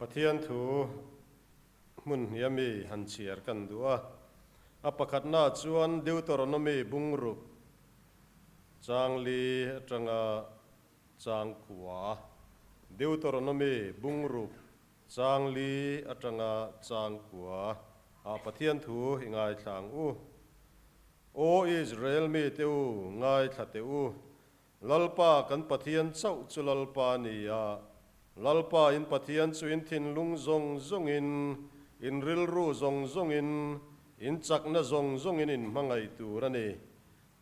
Pathian thu hmun hnih ami han chhiar kan duh a. A pakhatnaah chuan Deuteronomy bungruk changli atanga changkua, Deuteronomy bungruk changli atanga changkua ah Pathian thu i ngaithla ang u. Aw Israel mite u, ngaithla teh u, Lalpa kan Pathian chauh chu Lalpa a ni a, Lalpa in Pathian chu in thinlung zawng zawngin, in rilru zawng zawngin, in chakna zawng zawngin in hmangaih tur a ni.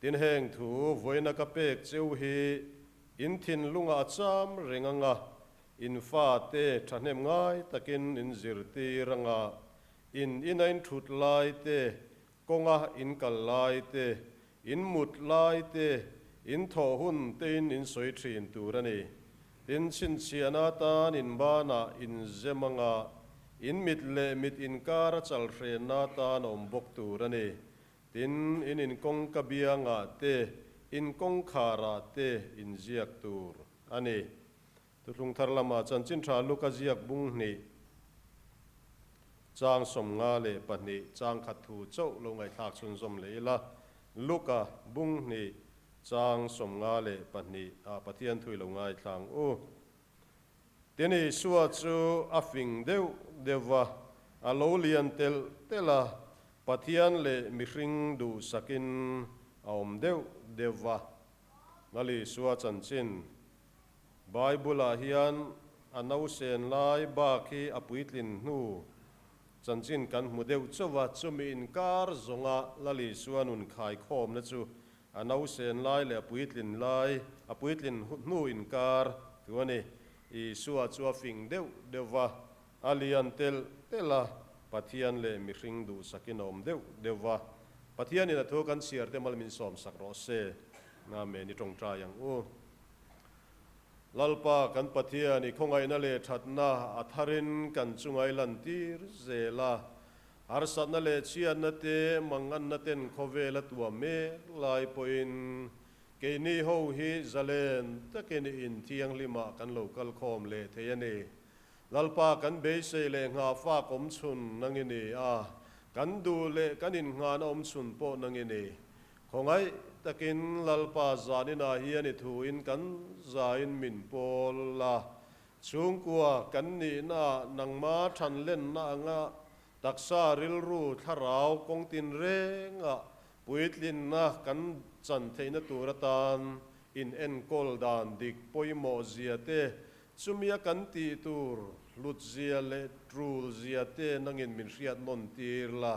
Tin heng thu vawiina ka pek cheu hi in thinlungah a cham reng ang a, in fate thahnem ngai takin in zirtir ang a, in ina in thut lai te, Kawnga in kal lai te, in mut lai te, in thawh hun tein in sawi thin tur a ni. Tin, chhinchhiahna atan in banah in zem anga in mit leh mit inkar a chal hrenna atan a awm bawk tur a ni. Tin, in inkawngka biangah te, in kawngkharah te in ziak tur a ni. Thuthlung thar lamah chanchin tha Luka ziak bung hnih, chang 52 chang khat thu chauh lo ngaihthlak chhunzawm leh ila, Luka bung hnih, chang 52 ah Pathian thui lo ngaithla ang u. Tin Isua chu a fing deuh deuh va, a lo lian telh telh a, Pathian leh mihring duhsakin a awm deuh deuh va. Lal Isua chanchin Bible-ah hian a nausen lai bak hi a puitlin hnu chanchin kan hmu deuh chauh a, chumi inkar zawnga Lal Isua nun khaikhawmna chu a nausen lai leh a puitlin lai, a puitlin hnu inkar thu a ni. Isua chu a fing deuh deuh va, a lian telh telh a, Pathian leh mihring duhsakin a awm deuh deuh va. Pathianin a thu kan chhiar te mal min sawmsak rawh se. Amen i tawngtai ang u. Lalpa kan Pathian i khawngaihna leh thatna a tharin kan chungai lantir zel a, harsatna leh chhiatna te manganna ten khawvel a tuam mek lai pawhin keini ho hi zalen takin i inthianghlimah kan lo kal khawm leh thei a ni. Lalpa kan beisei leh nghahfak awmchhun nang i ni a, kan duh leh kan innghahna awmchhun pawh nang i ni. Khawngaih takin Lalpa zaninah hian i thuin kan zain min pawl a, chhungkua kan nihnaah nangma thanlenna anga taksa rilru thlarau kawng tinrengah puitlinna kan chan theihna tur atan in enkawl dan dik pawimawh zia te, chumia kan tih tur hlut zia leh tul zia te nangin min hriat nawn tir la.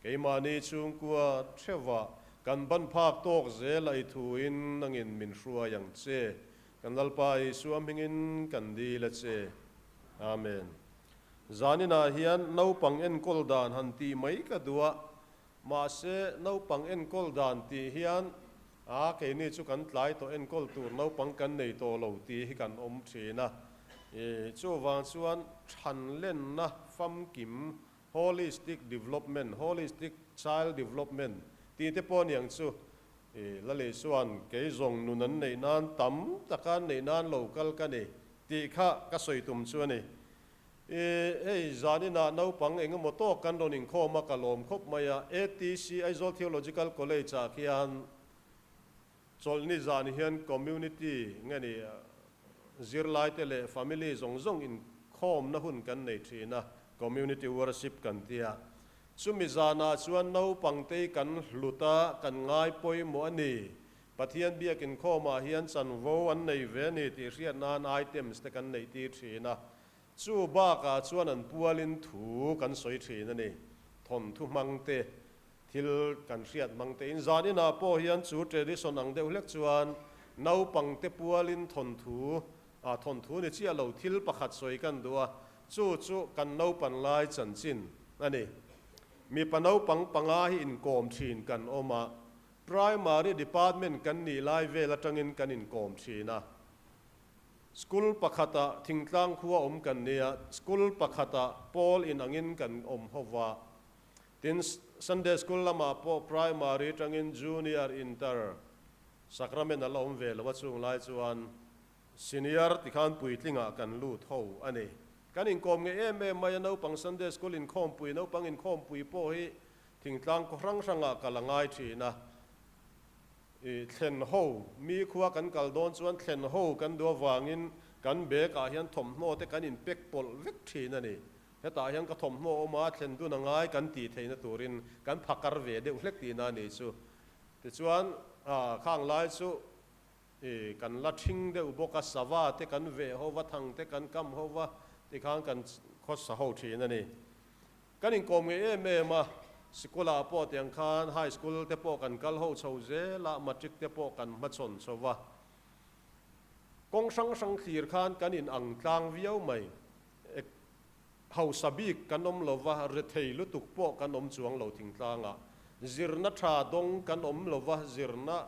Keimahni chhungkua theuhah kan ban phak tawk zel a i thuin nangin min hruai ang che. Kan Lalpa Isua hmingin kan dil a che. Amen. Zaninah hian naupang enkawl dan han tih mai ka duh a, mahse naupang enkawl dan tih hian a keini chu kan tlai tawh enkawl tur naupang kan nei tawh lo tih hi kan awm thin a. Chuvang chuan thanlenna famkim Holistic development, holistic child development tih te pawh aniang chu i la lei chuan kei zawng nun an neih nan tam taka an neih nan lo kal ka ni tih kha ka sawi tum chu a ni. I hei zaninah naupang eng emaw tawk kan rawn inkhawm a ka lawm khawp mai a, ATC Aizawl Theological College ah khian chawlhni zan hian community nge ni zirlaite leh family zawng zawng inkhawmna hun kan nei thin a, community worship kan ti a. Chumi zanah chuan naupangte kan hlut a, kan ngai pawimawh a ni. Pathian biak inkhawmah hian chanvo an nei ve a ni tih hriat nan items te kan neih tir thin a. Chu bakah chuan an pualin thu kan sawi thin a ni. Thawnthu hmangte Thil kan hriat hmang tein zan inah pawh hian chu tradition ang deuh hlek chuan naupangte pualin thawnthu, ah thawnthu ni chiah lo thil pakhat sawi kan duh a, chu chu kan naupan lai chanchin a ni. Mipa naupang panga hi inkawm thin kan awm a, primary department kan nih lai vel atangin kan inkawm thin a. School pakhatah thingtlang khua awm kan nia, school pakhatah pawl inangin kan awm ho va. Tin, Sunday School lamah pawh Primary atangin Junior Inter Sacrament a la awm ve lo a, chung lai chuan Senior tikhan puitlingah kan lut ho a ni. Kan inkawm ngei em em mai a, naupang Sunday School inkhawmpui, naupang inkhawmpui pawh hi thingtlang khaw hrang hrangah kal a ngai thin a. I thlen ho, mi khua kan kal dawn chuan thlen ho kan duh avangin kan bag ah hian thawmhnaw te kan inpek pawlh vek thin a ni. Hetah hian ka thawmhnaw awm a, thlen dun a ngai kan tih theihna turin kan phakar ve deuh hlek tihna a ni chu. Tichuan, khang lai chu i kan la thing deuh bawk a, sava te kan veh ho va, thang te kan kam ho va, tikhan kan khawsa ho thin a ni. Kan inkawm ngei em em a, sikulah pawh tiang khan high school te pawh kan kal ho chho zel a, matric te pawh kan hmachhawn chho va. Kawng hrang hrang thlir khan kan in ang tlang viau mai. Hausa bik kan awm lo va, rethei lutuk pawh kan awm chuang lo thingtlangah. Zirna tha dawng kan awm lo va, zirna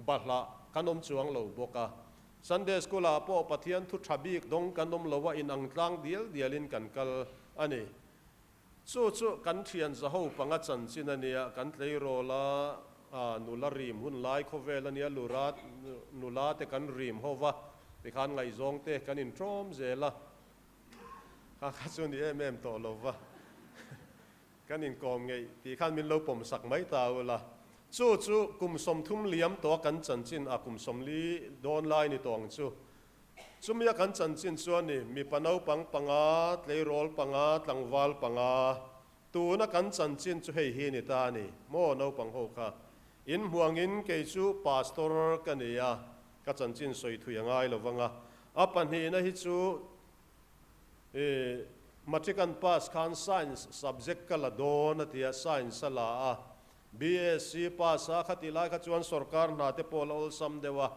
bahlah kan awm chuang lo bawk a. Sunday School ah pawh Pathian thu tha bik dawng kan awm lo a, inang tlang dial dial in kan kal a ni. Chu chu kan thian zaho panga chanchin a nia, kan tleirawl a nula rim hun lai khawvel a nia, lura nula te kan rim ho va, tikhan ngaihzawng te kan intawm zel a, kha kha chu ni em em tawh lo va. Kan inkawm ngeih tih khan min lo pawm sak mai ta ula. Chu chu kum 30 liam tawh a kan chanchin a kum 40 dawn lai ni tawh ang chu. Chumia kan chanchin chuan ni mipa naupang panga, tleirawl panga, tlangval panga. Tuna kan chanchin chu hei hi ni ta a ni maw naupang ho kha. In hmuangin kei chu pastor ka ni a, ka chanchin sawi thui a ngai lovang a. A pahnihna hi chu I matric an pass khan science subject ka la dawn a ti a, science a la a. BSc pass a, khati lai kha chuan sorkar hna te pawh la awlsam deuh a,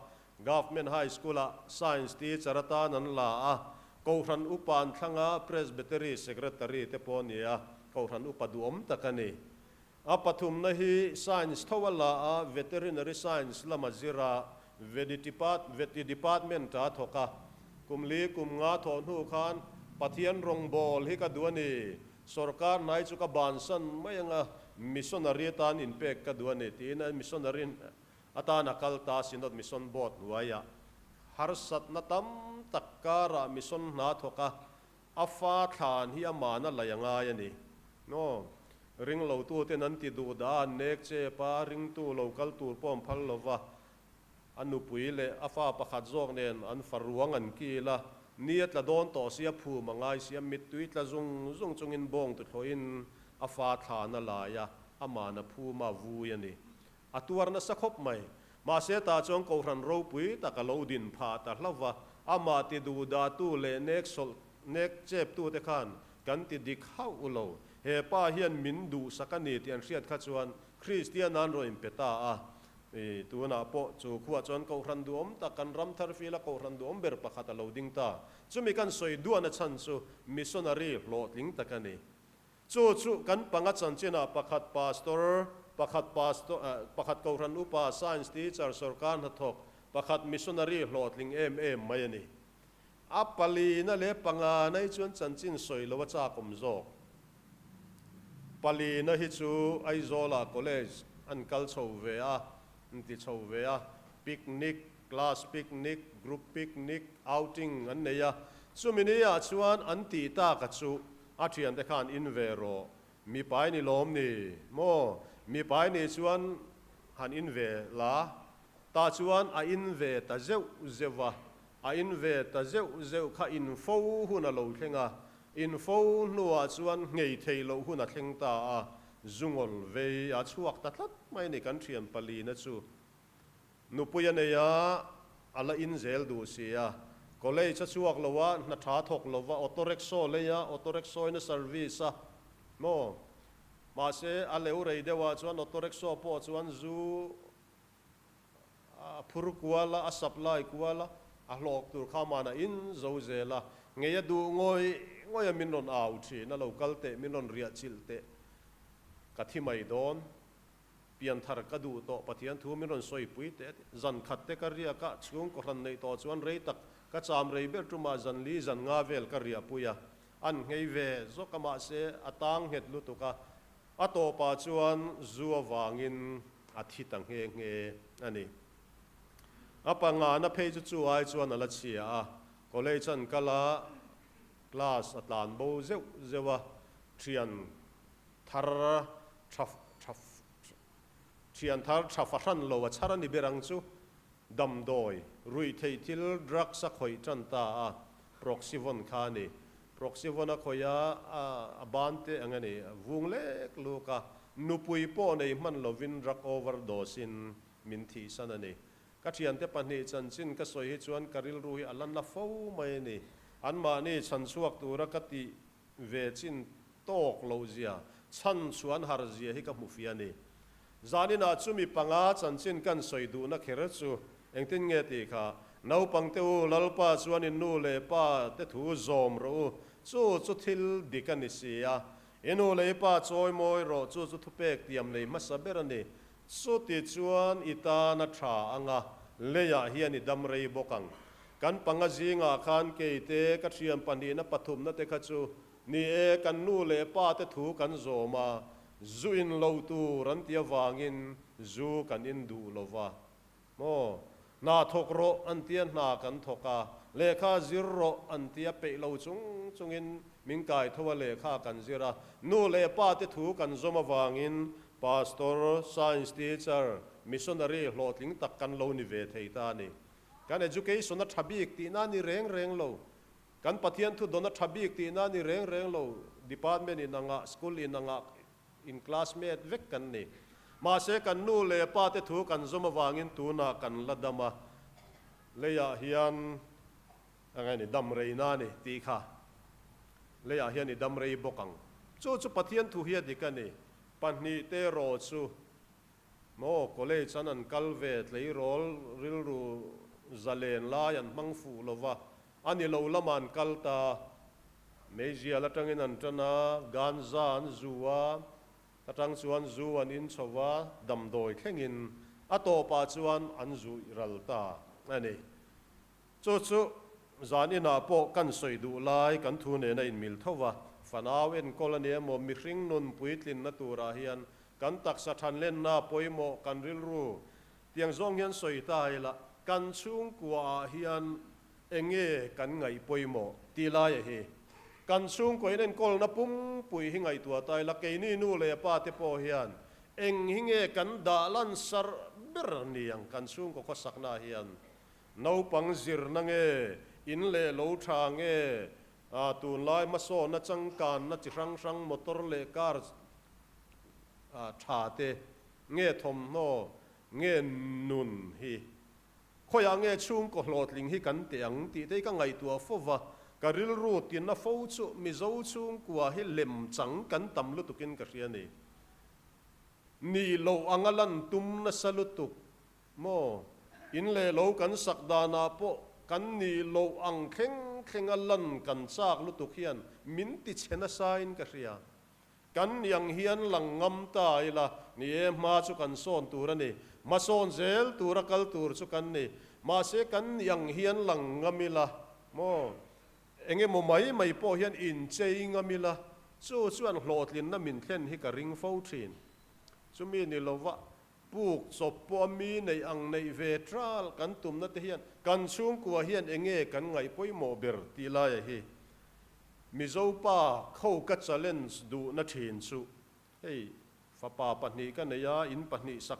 Government High School ah science teacher atan an la a, Kohhran upa an thlang a, Presbytery secretary te pawh a ni a, Kohhran upa duhawm tak a ni. A pathumna hi science tho a la a, veterinary science lama zir a, veti department a thawk a. Kum li kum nga thawh hnu khan Pathian rawngbâwl hi ka duh a ni, sorkar hnai chu ka bansan mai anga missionary atan inpek ka duh a ni tiin a missionary atan a kal ta Synod Mission Board hnuaiah harsatna tam tak karah mission hna thawk a, A fa thlan hi amahna laih a ngai a ni. No. Ringlotu ten an ti duh dah a, an nek chep a, ringtu lo kal tur pawh an phal lo va. A nupui leh a fa pakhat zawk nen an fa ruang an kil a, ni a tla dawn tawh sia phum a ngai sia, mittui tla zung zung chungin bawng tuthlawhin a fa thlan a lai a, amahna phum a vui a ni. A tuar nasa khawp mai. Mahse tah chuan Kohhran ropui tak a lo din phah ta hlauh va, amah ti duhdahtu leh nek sawlh nek cheptute khan kan ti dik hauh lo. He pa hian min duhsak a ni tih an hriat kha chuan Kristian an rawn inpe ta a. I tunah pawh chu khuah chuan Kohhran duhawm tak kan ram thar fila Kohhran duhawm ber pakhat a lo ding ta. Chumi kan sawi duahna chhan chu missionary hlawhtling tak a ni. Chu chu kan panga chanchinah pakhat pastor, pakhat pastor, pakhat kohhran upa, science teacher, sorkar hnathawk, pakhat missionary hlawhtling em em mai a ni. A palina leh pangana hi chuan chanchin sawi lo a chak awm zawk. Palina hi chu Aizawlah college an kal chho ve a, an ti chho ve a, picnic, class picnic, group picnic, outing an nei a. Chumi ni ah chuan an tih tak a chu A thiante khan in ve rawh, mipai ni lawm ni maw? Mipai ni chuan han in ve la, tah chuan a in ve ta zeuh zeuh a, a in ve ta zeuh zeuh kha in fo hun a lo thleng a, in fo hnuah chuan nghei thei loh hun a thleng ta a, zungawl vei a chhuak ta tlat mai ni kan thian palina chu. Nupui a nei a, a la in zel duh si a. College a chhuak lo a, hna tha thawk lo va, auto rickshaw lei a, auto rickshaw in a service a maw? Mahse, a leu rei deuh ah chuan auto rickshaw pawh chuan zu a phur kual a, a supply kual a, a hlawk tur kha man a in zo zel a. Ngei a duh ngawih ngawih a min rawn au thin a, lo kal teh, min rawn riah chilh teh, ka thi mai dawn. Pianthar ka duh tawh Pathian thu min rawn sawipui teh a ti. Zan khat te ka riak a, chhung kohhran neih tawh chuan rei tak ka cham rei ber tumah zan li zan nga vel ka riahpui a, an nghei ve zawk a mahse a tang nghet lutuk a, a tawpah chuan zu avangin a thi ta nghe nghe a ni. A pangana phei chu chu ai chuan a la chhia a, college an kal a. Class a tlan bo zeuh zeuh a, thian thar tha tha thian thar tha fahran lo a chhar a ni ber ang chu. Damdawi, ruihtheih thil, drugs a khawih tan ta a, Proxyvon kha a ni. Proxyvon a khawih a, a ban te ang a ni, vung lek luk a, nupui pawh nei hman lovin drug overdose in min thihsan a ni. Ka thiante pahnih chanchin ka sawi hi chuan ka rilru hi a la na fo mai a ni. Anmahni chhanchhuak tura ka tih ve chin tawk loh zia, chhan chuan har zia hi ka hmu fia a ni. Zaninah chumi panga chanchin kan sawi duhna kher chu engtin nge tih kha, Naupangte u, Lalpa chuan in nu leh pa te thu zawm rawh u, chu chu thil dik a ni si a. I nu leh i pa chawi mawi rawh, chu chu thupek tiam nei hmasa ber a ni. Chuti chuan i tan a tha ang a, leiah hian i dam rei bawk ang. Kan panga zingah khan keite, ka thian pahnihna pathumna te kha chu, ni e, kan nu leh pa te thu kan zawm a, zu in lo tur an ti avangin zu kan in duh lo va. Maw? Hna thawk rawh an tia hna kan thawk a, lehkha zir rawh an tia peih lo chung chungin min kai tho a lehkha kan zir a, nu leh pa te thu kan zawm avangin Pastor, Science teacher, Missionary hlawhtling tak kan lo ni ve thei ta a ni. Kan education a tha bik tihna a ni reng reng lo. Kan Pathian thu dawn a tha bik tihna a ni reng reng lo. Department in angah, school in angah in classmate vek kan ni. Mahse kan nu leh pa te thu kan zawm avangin tunah kan la dam a, leiah hian eng nge ni dam reina a ni tih kha leiah hian i dam rei bawk ang. Chu chu Pathian thu hi a dik a ni. Pahnihte erawh chu Maw, college an an kal ve tleirawl rilru zalen lai an hmang fuh lo va, a ni lo lamah an kal ta. Meizial atangin an tan a, ganja an zu a, atang chuan zu an in chho va, damdawi thlengin a tawpah chuan an zuih ral ta a ni. Chu chu zan inah pawh kan sawi duh lai kan thu nena inmil tho va, fanau enkawl a ni emaw mihring nun puitlinna turah hian kan taksa thanlenna pawimawh kan rilru tiang zawng hian sawi ta ila, kan chhungkuaah hian enge kan ngaih pawimawh tih laia hi kan chhungkua in enkawlna pumpui hi ngaihtuah ta ila, keini nu leh pa te pawh hian eng hi nge kan dah lansarh ber niang kan chhungkaw khawsaknaah hian. Naupang zirna nge, in leh lo tha nge, tunlai hmasawnna changkanna chi hrang hrang motor leh car tha te nge thawmhnaw nge nun hi khawiah nge chhungkaw hlawhtling hi kan teh ang tih te hi ka ngaihtuah fo va, ka rilru tinna fo chu Mizo chhungkua hi lem chang kan tam lutukin ka hria ni. Nih loh anga lan tum nasa lutuk. Maw? In leh lo kan sak danah pawh kan nih loh ang thleng thlenga lan kan chak lutuk hian min ti chhe nasain ka hria. Kan nih ang hian lang ngam ta ila, ni e, hma chu kan sawn tur a ni. Hmasawn zel tura kal tur chu kan ni. Mahse kan nih ang hian lang ngam ila, maw? Eng emaw mai mai pawh hian inchei ngam ila, chu chuan hlawhtlinna min thlen hi ka ring fo thin. Chumi ni lova Puk chawp pawh a mi neih ang neih ve tral kan tumna te hian kan chhungkua hian enge kan ngaih pawimawh ber tih laia hi Mizo pa kho ka challenge duhna thin chu hei fapa pahnih ka nei a in pahnih sak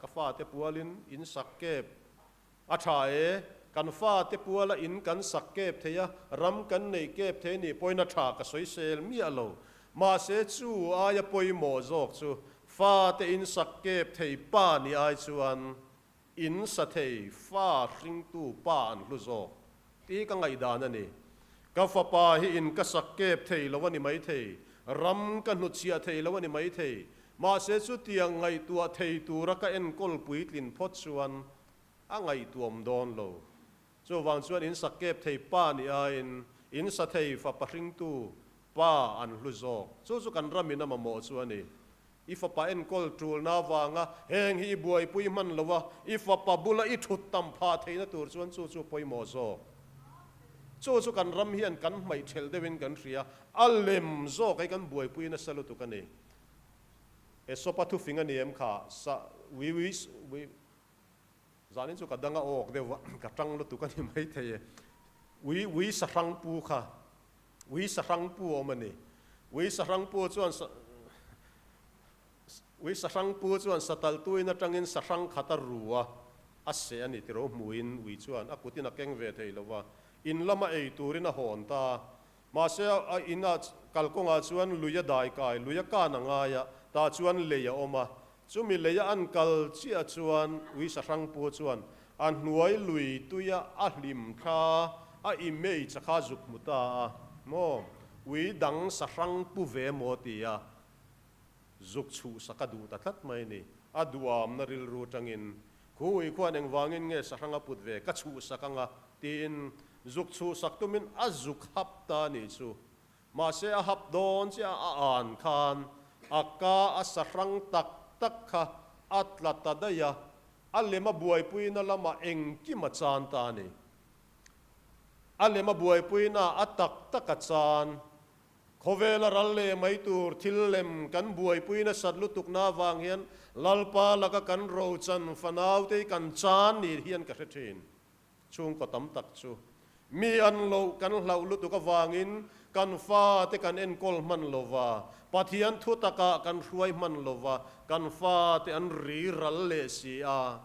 ka fate pualin in sak kep A tha e, kan fate puala in kan sak kep thei a, ram kan neih kep thei nih pawhin a tha ka sawisel miah lo. Mahse chu aia pawimawh zawk chu fate in sak kep thei pa nih ai chuan in sa thei fa hringtu pa an hlu zawk tih ka ngaihdan a ni. Ka fapa hi in ka sak kep thei lo a ni maithei, ram ka hnutchhiah thei lo a ni maithei, mahse chutiang ngaihtuah thei tura ka enkawl puitlin phawt chuan A ngaihtuam dawn lo. Chuvang chuan in sak kep thei pa nih aiin in sa thei fapa hringtu pa an hlu zawk. Chu chu kan ramin a mamawh chu a ni. I fapa enkawl tulna avanga heng hi i buaipui hman lo a, i fapa bula i thut tam phah theihna tur chuan chu chu pawimawh zawk. Chu chu kan ram hian kan hmaih thelh deuhin kan hria, a lem zawk hi kan buaipui nasa lutuk a ni. Esopa thufing a ni em kha? Sa, wi wi wi. Zanin chu ka dang a awk deuh va, ka tang lutuk a ni maithei e. Ui ui sahrang pu kha. Ui sahrang pu awm a ni. Ui sahrang pu chuan Ui sahrang pu chuan satalh tuin atangin sahrang khat a ru a, a seh a ni tiro hmuin ui chuan a kutin a keng ve thei lo va, in lama ei turin a hawn ta a. Mahse a inah kalkawngah chuan lui a dai kai, lui a kan a ngai a, tah chuan lei a awm a. Chumi lei a an kal chiah chuan ui sahrang pu chuan a hnuai lui tuia a hlim thla a image a kha zuk hmu ta a, Maw, ui dang sahrang pu ve maw? ti a. Zuk chhuhsak a duh ta tlat mai ni. A duamna rilru atangin, Khu ui khuan engvangin nge sahrang a put ve, ka chhuhsak anga, tiin zuk chhuhsak tumin a zuk hap ta a nih chu. Mahse a hap dawn chiah a an khan a ka a sahrang tak tak kha a tla ta daih a, a lem a buaipuina lamah engkim a chan ta a ni. A lem a buaipuina a tak tak a chan. Khawvela ral leh mai tur thil lem kan buaipui nasat lutukna avang hian Lalpa laka kan rochan fanaute hi kan chan ni hian ka hre thin. Chhungkaw tam tak chu mi an loh kan hlauh lutuk avangin kan fate kan enkawl hman lo va, Pathian thu takah kan hruai hman lo va, kan fate an ri ral leh si a,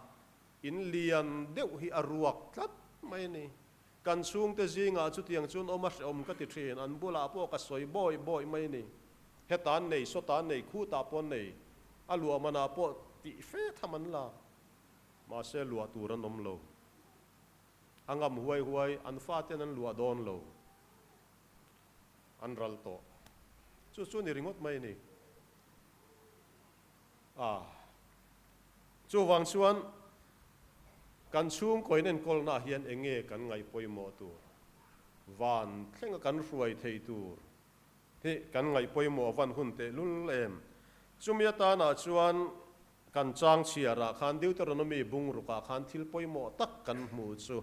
in lian deuh hi a ruak tlat mai a ni. Kan chhungte zingah chutiang chuan awm a hrehawm ka ti thin, an bulah pawh ka sawi bawi bawi mai a ni. Heta an nei, sawta an nei, khutah pawh an nei, a luah manah pawh tih fe tham an la. Mahse luah tur an awm lo. A ngam huai huai, an faten an luah dawn lo. An ral tawh. Chu chu ni ringawt mai a ni. A. Chuvang chuan kan chhungkaw inenkawlnaah hian eng nge kan ngaih pawimawh tur? Van thlenga kan hruai thei tur hi kan ngaih pawimawh van hun tehlul em? Chumi atanah chuan kan chang chhiarah khan Deuteronomy bungrukah khan thil pawimawh tak kan hmu chu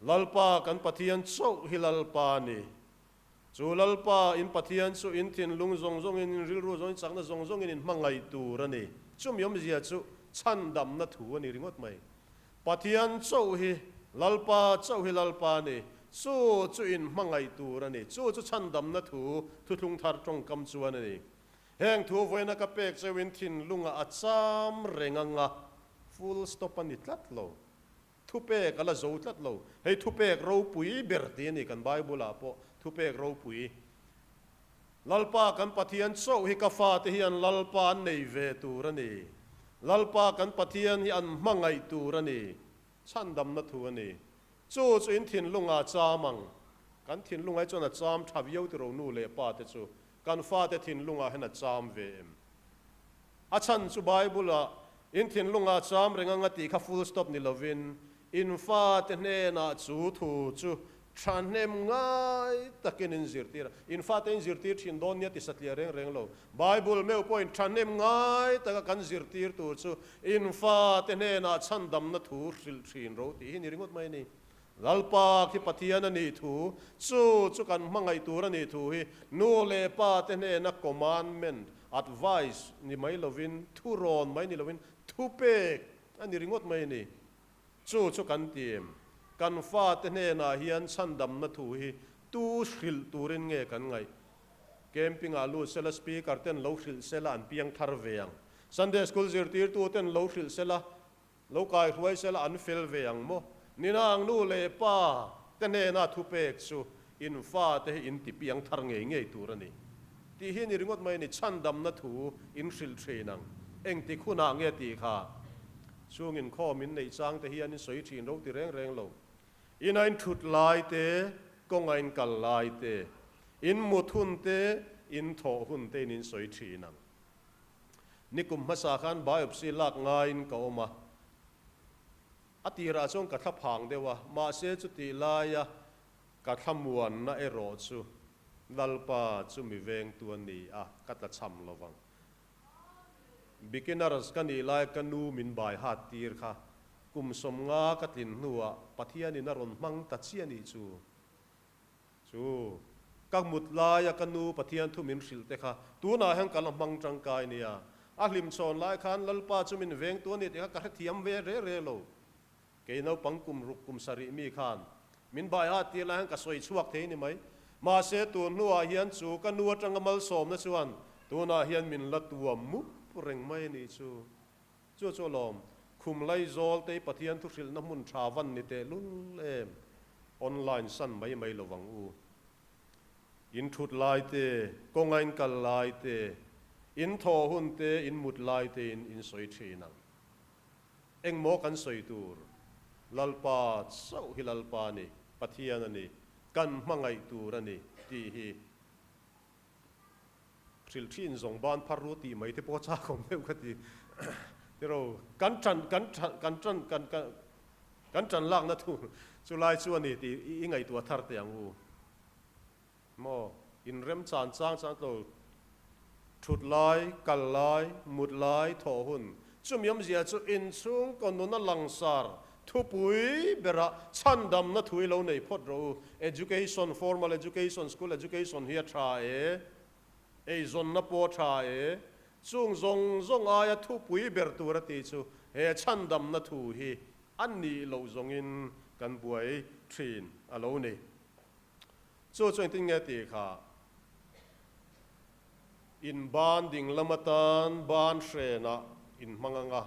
Lalpa kan Pathian chauh hi Lalpa a ni. Chu Lalpa in Pathian chu in thinlung zawng zawngin, in rilru zawng, in chakna zawng zawngin in hmangaih tur a ni. Chumi awmzia chu chhandamna thu a ni ringawt mai. Pathian chauh hi Lalpa chauh hi Lalpa a ni. Chu chu in hmangaih tur a ni. Chu chu chhandamna thu, thuthlung thar tawngkam chuan a ni. Heng thu vawiina ka pek cheu in thinlungah a cham reng anga full stop a ni tlat lo. Thupek a la zo tlat lo. Hei thupek ropui ber tih a ni kan Bible-ah pawh thupek ropui. Lalpa kan Pathian chauh hi ka fate hian Lalpa an nei ve tur a ni. Lalpa kan Pathian hi an hmangaih tur a ni. Chhandamna thu a ni. Chu chu in thinlungah a cham ang. Kan thinlungah hi chuan a cham tha viau tiro nu leh pa te chu. Kan fate thinlungah hian a cham ve em? A chhan chu Bible-ah in thinlungah cham reng anga tih kha full stop ni lovin, in fate hnenah chu thu chu thahnem ngai takin in zirtir a. In fate in zirtir thin dawn nia ti satliah reng reng lo. Bible meuh pawhin thahnem ngai taka kan zirtir tur chu in fate hnenah chhandamna thu hrilh thin ro tih hi ni ringawt mai a ni. Lalpa khi Pathian a nih thu, chu chu kan hmangaih tur a nih thu hi nu leh pa te hnena commandment, advice, ni mai lovin, thurawn mai ni lovin, thupek a ni ringawt mai a ni. Chu chu kan ti em? Kan fate hnenah hian chhandamna thu hi tu hrilh turin nge kan ngaih? Camping-ah lut sela speaker ten lo hrilh sela an piang thar ve ang. Sunday school zirtirtu ten lo hrilh sela Lo kai hruai sela an fel ve ang maw? Nina ang nu leh pa te hnena thupek chu in fa te hi in ti piang thar ngei ngei tur a ni tih hi ni ringawt mai a ni. Chhandamna thu in hrilh thin ang. Engtik hunah nge tih kha chhung inkhawm in neih chang te hian in sawi thin ro ti reng reng lo. Ina in thut lai te, kawnga in kal lai te, in mut hun te, in thawh hun te in in sawi thin ang. Nikum hmasa khan biopsy lak ngaiin ka awm a, a tirah chuan ka thla phang deuh a, mahse chutih laia ka thlamuanna erawh chu Lalpa chu mi vengtu a ni a, ka tla cham lo vang. Beginners ka nih lai ka nu min bai hat tir kha kum 50 ka tlin hnuah Pathianin a rawn hmang ta chiah nih chu. Chu, ka mut laia ka nu Pathian thu min hrilh te kha tunah hian ka la hmang tangkai nia. A hlimchhawn lai khan Lalpa chu min veng tu a ni tih kha ka hrethiam ve re re lo. Kei naupang kum ruk kum sarih mi khan min bai hat tir lai hian ka sawi chhuak thei ni mai. Mahse tun hnuah hian chu ka nu atanga malsawmna chuan tunah hian min la tuam mup reng mai a nih chu. Chu chu alawm, khum laizawl te Pathian thuhrilhna hmun tha van ni teh lul em? Online san mai mai lo vang u. In thut lai te, kawnga in kal lai te, in thaw hun te, in mut lai te in in sawi thin ang. Engmaw kan sawi tur? Lalpa chauh hi Lalpa a ni, Pathian a ni, kan hmangaih tur a ni tih hi. Hrilh thin zawng ban phar ru tih mai te pawh chak awm deuh ka ti. Tiraw, kan tan kan kan tan kan kan tan lakna tur chu lai chu a ni tih i ngaihtuah thar teh ang u. Maw, inrem chan chang chang tlo thut lai, kal lai, mut lai, thawh hun chumi awmzia chu inchhungkaw nuna langsar Thupui berah chhandamna thui lo nei phawt rawh u. Education, formal education, school education hi a tha e. Eizawnna pawh a tha e. Chung zawng zawng aia thupui ber tur a tih chu he chhandamna thu hi a nih loh zawngin kan buai thin a lo ni. Chu chu engtin nge tih kha? In ban ding lam atan ban hrenah in hmang ang a,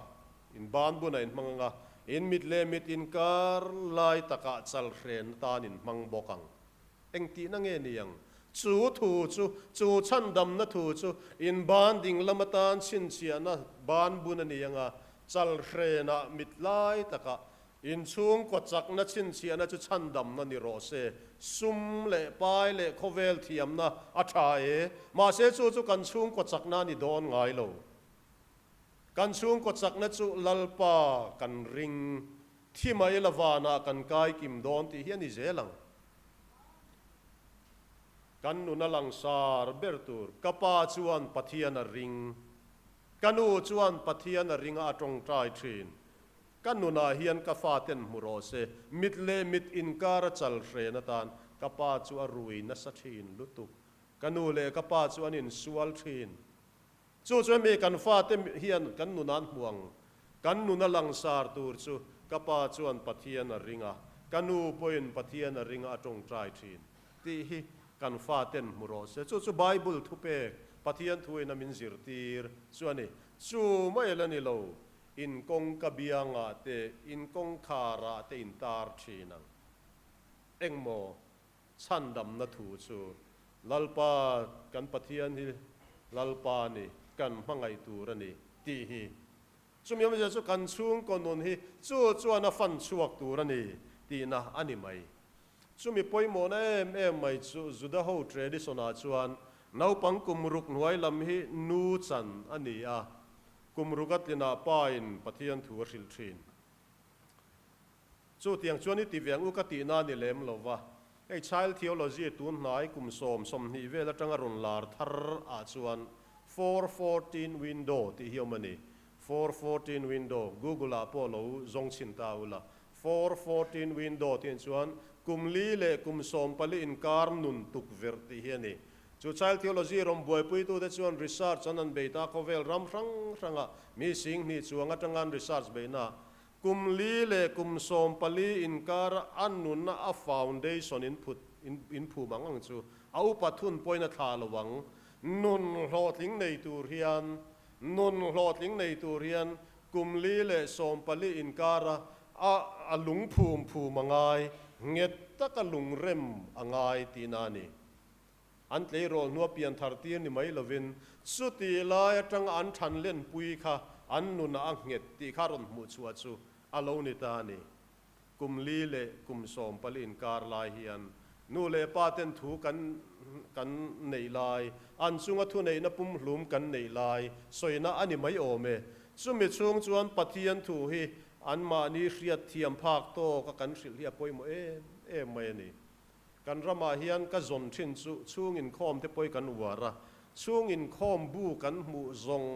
in ban bunah in hmang ang a, in mit leh mit inkar lai takah chal hren atan in hmang bawk ang. Engtihna nge ni ang? Chu thu chu, chu chhandamna thu chu in ban ding lam atan chhinchhiahna ban bun a ni ang a, chal hrenah mit lai takah Inchhungkaw chakna chhinchhiahna chu chhandamna ni rawh se. Sum leh pai leh khawvel thiamna a tha e. Mahse chu chu kan chhungkaw chakna a ni dawn ngai lo. Kan chhungkaw chakna chu Lalpa kan ring thi mai la vanah kan kai kim dawn tih hi a ni zel ang. Kan nuna langsar ber tur ka pa chuan Pathian a ring, ka nu chuan Pathian a ring a a tawngtai thin. Ka nunah hian ka faten hmu rawh se, mit leh mit inkar a chal hren atan ka pa chu a rui nasa thin lutuk. Ka nu leh ka pa chu an insual thin. Chu chu hemi kan fate hian kan nunah an hmu ang. Kan nuna langsar tur chu ka pa chuan Pathian a ring a, ka nu pawhin Pathian a ring a a tawngtai thin tih hi kan faten hmu rawh se. Chu chu Bible thupek Pathian thuin a min zirtir chu a ni. Chu mai la ni lo. In kawngka biangah te, in kawngkharah te in tar thin ang. Engmaw chhandamna thu chu Lalpa kan Pathian hi Lalpa a ni, kan hmangaih tur a ni tih hi. Chumi awmzia chu kan chhungkaw nun hi chu chuan a fan chhuak tur a ni tihna a ni mai. Chumi pawimawhna em em mai chu Juda ho tradition-ah chuan naupang kum ruk hnuai lam hi nu chan a ni a, Kum ruk a tlinah pa in Pathian thu a hrilh thin. Chu tiang chuan i ti ve ang u ka tihna a ni lem lo va. Hei Child Theology tun hnai kum sawm 20 vel atanga rawn lar thar ah chuan 4:14 window tih hi awm a ni. 4:14 window Google ah pawh lo zawng chhin ta ula. 4:14 window tih chuan kum li leh kum 14 inkar nun tukverh tih hi a ni. Chu Child Theology rawn buaipuitute chuan research an an bei ta khawvel ram hrang hrangah mi 2000 chuang atanga an research beihna kum li leh kum 14 inkara a nuna a foundation in phut in phum ang ang chu a upa thun pawhin a thlah lo ang. Nun hlawhtling nei tur hian nun hlawhtling nei tur hian kum li leh 14 inkara a a lungphum phum a ngai, nghet taka lungrem a ngai tihna a ni. An tleirawl hnua pian thar tir ni mai lovin chuti lai atanga an than lenpui kha an nunah a nghet tih kha rawn hmuh chhuah chu a lo ni ta a ni. Kum li leh kum 14 inkar lai hian nu leh pa ten thu kan kan neih lai, an chunga thuneihna pumhlum kan neih lai sawina a ni mai awm e. Chumi chhung chuan Pathian thu hi anmahni hriatthiam phak tawka kan hrilh hi a pawimawh em em mai a ni. Kan ramah hian ka zawn thin chu chhung inkhawm te pawi kan uar a, chhung inkhawm bu kan hmuh zawng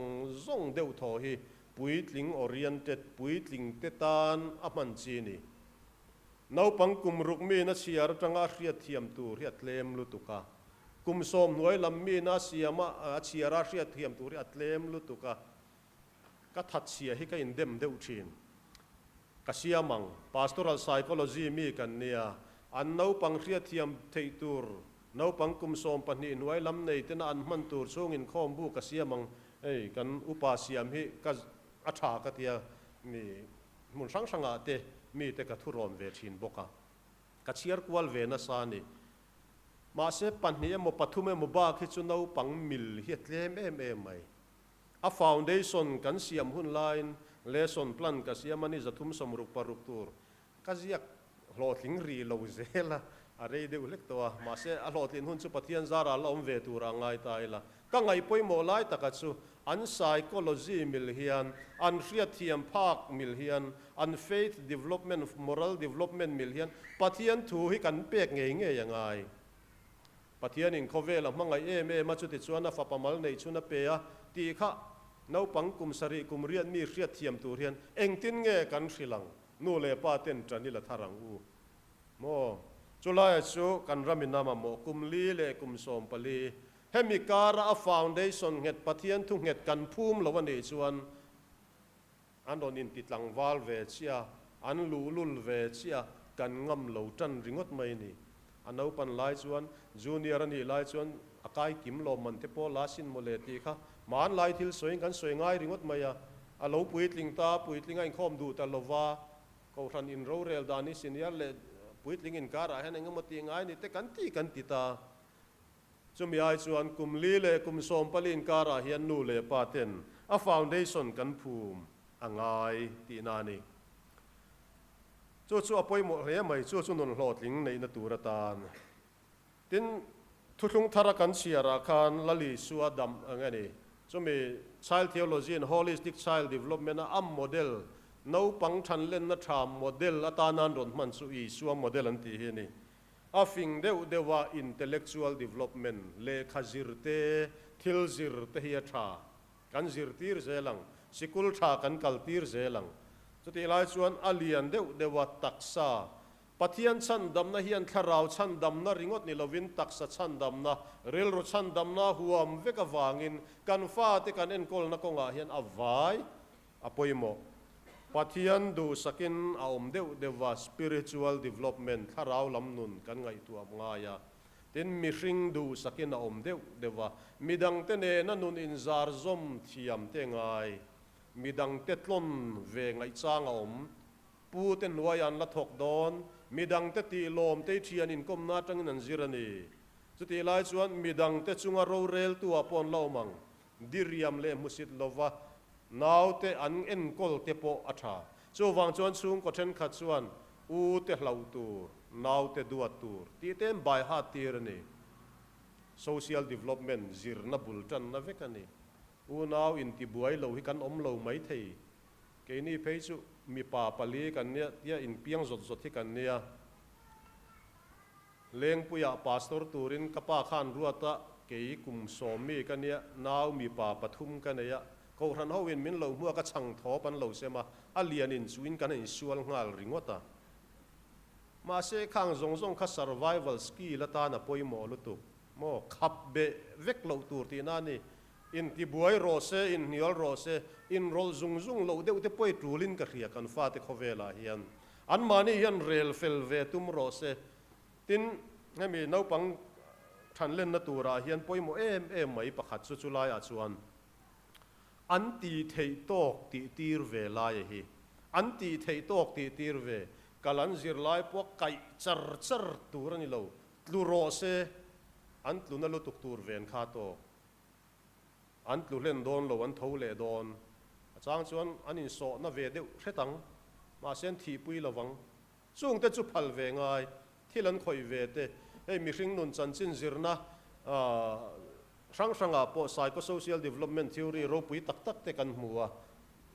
zawng deuh thaw hi puitling oriented, puitling te tan a hman chi ni. Naupang kum ruk miin a chhiar atanga a hriatthiam tur hi a tlem lutuk a, kum 10 hnuai lam miin a siam a a chhiar a hriatthiam tur hi a tlem lutuk a, ka thatchhia hi ka indem deuh thin. Ka siam ang. Pastoral psychology mi kan nia, an naupang hriatthiam theih tur Naupang kum 12 hnuai lam nei tena an hman tur chhung inkhawm bu ka siam ang. Hei kan upa siam hi ka a tha ka tia mi hmun hrang hrangah te mite ka thurawn ve thin bawk a. Ka chhiar kual ve nasa a ni. Mahse pahnih emaw pathum emaw bak hi chu naupang mil hi a tlem em em mai. A foundation kan siam hun laiin lesson plan ka siam a ni 366 tur ka ziak hlawhtling rih lo zel a, a rei deuh hlek tawh a, mahse a hlawhtlin hun chu Pathian zarah la awm ve turah ngai ta ila. Ka ngaihpawimawh lai taka chu an psychology mil hian, an hriatthiam phak mil hian, an faith development, moral development mil hian Pathian thu hi kan pek ngei ngei a ngai. Pathianin khawvel a hmangaih em em a, chutichuan a fapa mal neih chhun a pe a tih kha naupang kum sarih kum riat mi hriatthiam tur hian engtin nge kan hrilh ang? Nu leh pa ten ṭan i la thar ang u maw? Chulaia chu kan ramin a mamawh kum li leh kum 14. Hemi kara a foundation nghet Pathian thu nghet kan phum lo a nih chuan an rawn inti tlangval ve chiah, an luhlul ve chiah, kan ngam lo ṭan ringawt mai a ni. A naupan lai chuan junior a nih lai chuan a kai kim lawmman te pawh la sin mawle tih kha hmanlai thil sawiin kan sawi ngai ringawt mai a. A lo puitling ta, puitling a inkhawm duh ta lova, Kohhran in rorel dan hi senior leh puitling inkarah hian engemaw tih ngai ni te kan ti kan ti ta. Chumi ai chuan kum li leh kum 14 inkarah hian nu leh pa ten a foundation kan phum a ngai tihna a ni. Chu chu a pawimawh hle mai, chu chu nun hlawhtling neihna tur atan. Tin, thuthlung thara kan chhiarah khan Lali Sua dam ang a ni. Chumi Child Theology and Holistic Child Development a am model, naupang thanlenna tha model atana an rawn hman chu Isua model an tih hi a ni. A fing deuh deuha intellectual development, lehkha zir te, thil zir te hi a tha. Kan zirtir zel ang, sikul tha kan kaltir zel ang. Chutih lai chuan a lian deuh deuh a, taksa, Pathian chhandamna hian thlarau chhandamna ringawt ni lovin taksa chhandamna, rilru chhandamna huam vek avangin kan fate kan enkawlna kawngah hian a vai a pawimawh. Pathian duhsakin a awm deuh deuh va, spiritual development, thlarau lam nun kan ngaihtuah ngai a. Tin, mihring duhsakin a awm deuh deuh a, midangte nena nun inzar zawm thiam te ngai, midangte tlawn ve ngaihchang a awm, pu te hnuaiah an la thawk dawn, midangte tih lawm te i thian inkawmna atangin an zir a ni. Chutih lai chuan midangte chunga roreltu ah pawh an la awm ang, diriam leh hmusit lova naute an enkawl te pawh a tha. Chuvang chuan chhungkaw thenkhat chuan u te hlauh tur, naute duat tur tih te an bai hat tir a ni. Social development zirna bul tanna vek a ni. Unau intibuai lo hi kan awm lo mai thei. Keini phei chu mipa pali kan nia tia inpiang zawt zawt hi kan nia. Lengpuiah pastor turin ka pa khan ruat a, kei kum 10 mi ka nia, nau mipa pathum ka nei a, Kohhran hoin min lo hmuak a chhang thawp an lo sem a, a lian in chuin kan insual nghal ringawt a. Mahse khang zawng zawng kha survival skill atan a pawimawh lutuk maw, khap beh vek loh tur tihna a ni. Intibuai rawh se, inhnial rawh se, inrawlh zung zung loh deuh te pawi tulin ka hria kan fate khawvelah hian. Anmahni hian rel fel ve tum rawh se. Tin, hemi naupang thanlenna turah hian pawimawh em em mai pakhat chu chulaiah chuan an tih theih tawk tih tir ve lai a hi. An tih theih tawk tih tir ve, kal an zirlai pawh kaih char char tur a ni lo, tlu rawh se, an tluna lutuk tur ven kha tawk. An tlu hlen dawn lo, an tho leh dawn. A chang chuan an insawhna ve deuh hret ang, mahse an thihpui lo vang. Chungte chu phal ve ngai, thil an khawih ve te, hei mihring nun chanchin zirna hrang hrangah pawh psychosocial development theory ropui tak tak te kan hmu a,